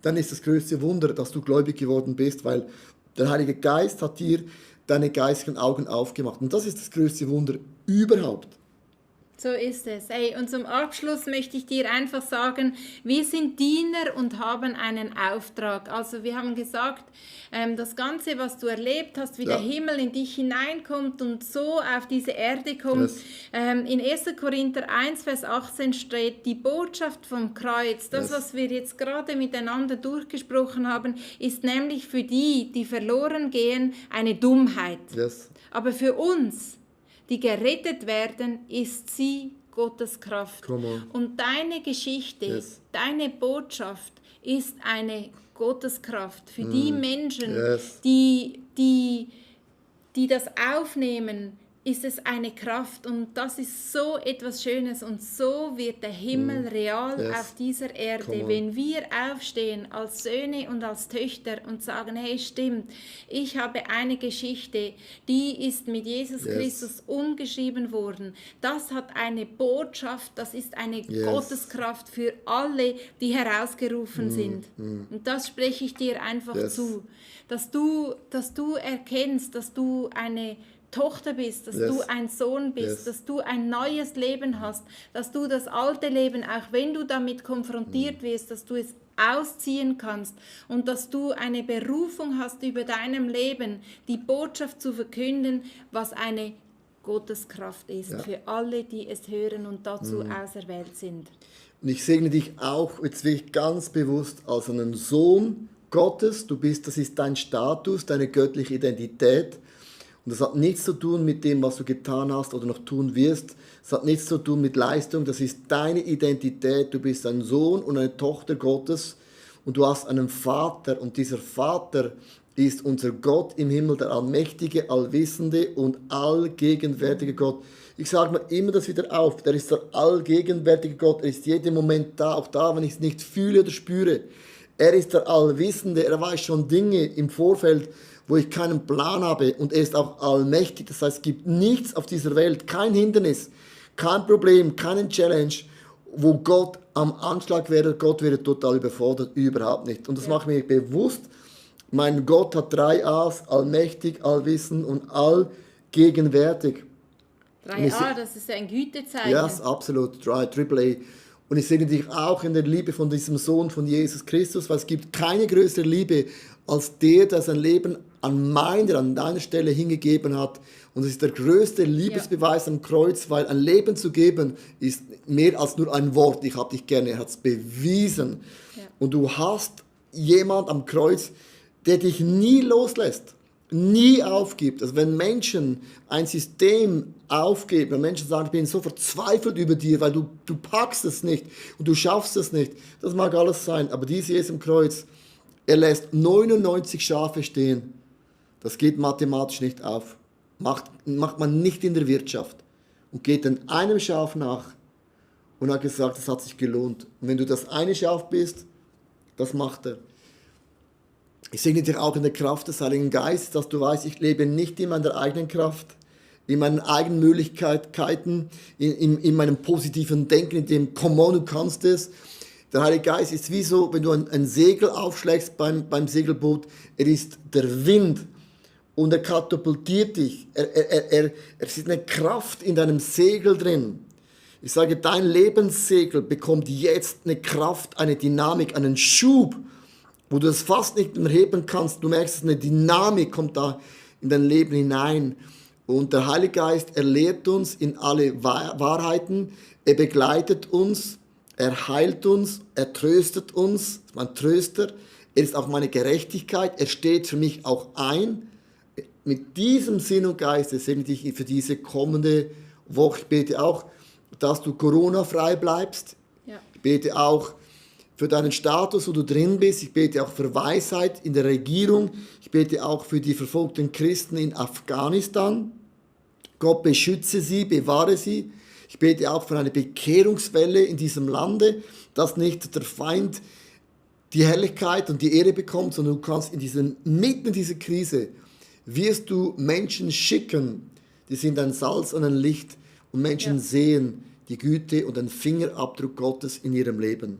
dann ist das größte Wunder, dass du gläubig geworden bist, weil der Heilige Geist hat dir deine geistigen Augen aufgemacht. Und das ist das größte Wunder überhaupt. So ist es. Ey, und zum Abschluss möchte ich dir einfach sagen, wir sind Diener und haben einen Auftrag. Also wir haben gesagt, das Ganze, was du erlebt hast, wie der Himmel in dich hineinkommt und so auf diese Erde kommt. Yes. In 1. Korinther 1, Vers 18 steht, die Botschaft vom Kreuz, das, was wir jetzt gerade miteinander durchgesprochen haben, ist nämlich für die verloren gehen, eine Dummheit. Yes. Aber für uns, die gerettet werden, ist sie Gottes Kraft. Come on. Und deine Geschichte, deine Botschaft ist eine Gotteskraft für die Menschen, die das aufnehmen, ist es eine Kraft und das ist so etwas Schönes und so wird der Himmel real auf dieser Erde, wenn wir aufstehen als Söhne und als Töchter und sagen, hey, stimmt, ich habe eine Geschichte, die ist mit Jesus Christus umgeschrieben worden. Das hat eine Botschaft, das ist eine Gotteskraft für alle, die herausgerufen sind. Und das spreche ich dir einfach zu, dass du erkennst, dass du eine Tochter bist, dass du ein Sohn bist, dass du ein neues Leben hast, dass du das alte Leben, auch wenn du damit konfrontiert wirst, dass du es ausziehen kannst und dass du eine Berufung hast über deinem Leben, die Botschaft zu verkünden, was eine Gotteskraft ist für alle, die es hören und dazu auserwählt sind. Und ich segne dich auch jetzt wirklich ganz bewusst als einen Sohn Gottes. Das ist dein Status, deine göttliche Identität. Und das hat nichts zu tun mit dem, was du getan hast oder noch tun wirst. Es hat nichts zu tun mit Leistung. Das ist deine Identität. Du bist ein Sohn und eine Tochter Gottes. und du hast einen Vater und dieser Vater ist unser Gott im Himmel, der allmächtige, allwissende und allgegenwärtige Gott. Ich sage mir immer das wieder auf, der ist der allgegenwärtige Gott, er ist jeden Moment da, auch da, wenn ich es nicht fühle oder spüre. Er ist der Allwissende, er weiß schon Dinge im Vorfeld, wo ich keinen Plan habe, und er ist auch allmächtig, das heißt, es gibt nichts auf dieser Welt, kein Hindernis, kein Problem, keine Challenge, wo Gott am Anschlag wäre, Gott wäre total überfordert, überhaupt nicht. Und das macht mir bewusst, mein Gott hat 3 A's, allmächtig, allwissend und allgegenwärtig. 3A, das ist ein Gütezeichen. Ja, yes, absolut, Triple A. Und ich sehe dich auch in der Liebe von diesem Sohn von Jesus Christus, weil es gibt keine größere Liebe als der sein Leben an deiner Stelle hingegeben hat. Und es ist der größte Liebesbeweis am Kreuz, weil ein Leben zu geben ist mehr als nur ein Wort, ich habe dich gerne, er hat es bewiesen. Ja. Und du hast jemand am Kreuz, der dich nie loslässt, nie aufgibt. Also wenn Menschen ein System aufgeben, wenn Menschen sagen, ich bin so verzweifelt über dir, weil du packst es nicht und du schaffst es nicht, das mag alles sein, aber dieser Jesus am Kreuz, er lässt 99 Schafe stehen. Das geht mathematisch nicht auf. Macht man nicht in der Wirtschaft. Und geht dann einem Schaf nach und hat gesagt, das hat sich gelohnt. Und wenn du das eine Schaf bist, das macht er. Ich segne dich auch in der Kraft des Heiligen Geistes, dass du weißt, ich lebe nicht in meiner eigenen Kraft, in meinen eigenen Möglichkeiten, in meinem positiven Denken, in dem, come on, du kannst es. Der Heilige Geist ist wie so, wenn du ein Segel aufschlägst beim Segelboot, er ist der Wind und er katapultiert dich. Er ist eine Kraft in deinem Segel drin. Ich sage, dein Lebenssegel bekommt jetzt eine Kraft, eine Dynamik, einen Schub, wo du das fast nicht mehr heben kannst. Du merkst, eine Dynamik kommt da in dein Leben hinein. Und der Heilige Geist, er lehrt uns in alle Wahrheiten, er begleitet uns, er heilt uns, er tröstet uns, mein Tröster, er ist auch meine Gerechtigkeit, er steht für mich auch ein. Mit diesem Sinn und Geist segne ich dich für diese kommende Woche. Ich bete auch, dass du Corona-frei bleibst. Ja. Ich bete auch für deinen Status, wo du drin bist. Ich bete auch für Weisheit in der Regierung. Ich bete auch für die verfolgten Christen in Afghanistan. Gott beschütze sie, bewahre sie. Ich bete auch für eine Bekehrungswelle in diesem Lande, dass nicht der Feind die Herrlichkeit und die Ehre bekommt, sondern du kannst mitten in dieser Krise, wirst du Menschen schicken, die sind ein Salz und ein Licht, und Menschen sehen die Güte und den Fingerabdruck Gottes in ihrem Leben.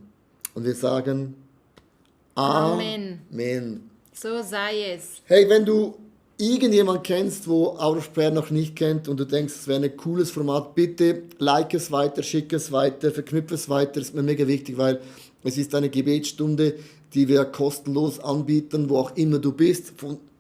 Und wir sagen Amen. Amen. So sei es. Hey, wenn du irgendjemand kennst, wo Hour of Prayer noch nicht kennt und du denkst, es wäre ein cooles Format, bitte like es weiter, schick es weiter, verknüpfe es weiter. Das ist mir mega wichtig, weil es ist eine Gebetsstunde, die wir kostenlos anbieten, wo auch immer du bist.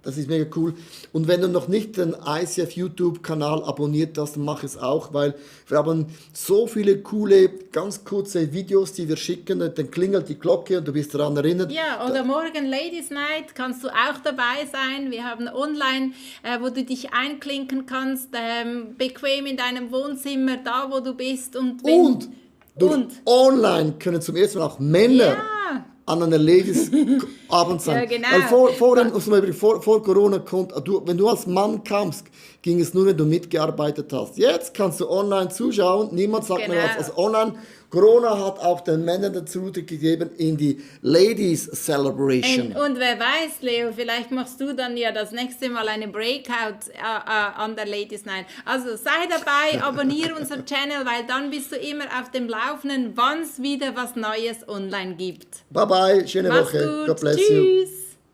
Das ist mega cool. Und wenn du noch nicht den ICF YouTube-Kanal abonniert hast, dann mach es auch, weil wir haben so viele coole, ganz kurze Videos, die wir schicken. Dann klingelt die Glocke und du bist daran erinnert. Ja, oder morgen Ladies Night kannst du auch dabei sein. Wir haben online, wo du dich einklinken kannst, bequem in deinem Wohnzimmer, da wo du bist. Und online können zum ersten Mal auch Männer an einer Ladies Abend sein. Ja, genau. Weil vor Corona, wenn du als Mann kamst, ging es nur, wenn du mitgearbeitet hast. Jetzt kannst du online zuschauen, niemand sagt mehr was. Also online, Corona hat auch den Männern dazu gegeben in die Ladies Celebration. Und wer weiß, Leo, vielleicht machst du dann ja das nächste Mal eine Breakout an der Ladies Night. Also sei dabei, abonniere unseren Channel, weil dann bist du immer auf dem Laufenden, wann es wieder was Neues online gibt. Bye bye, schöne Mach's Woche. Gut. God bless Tschüss. you.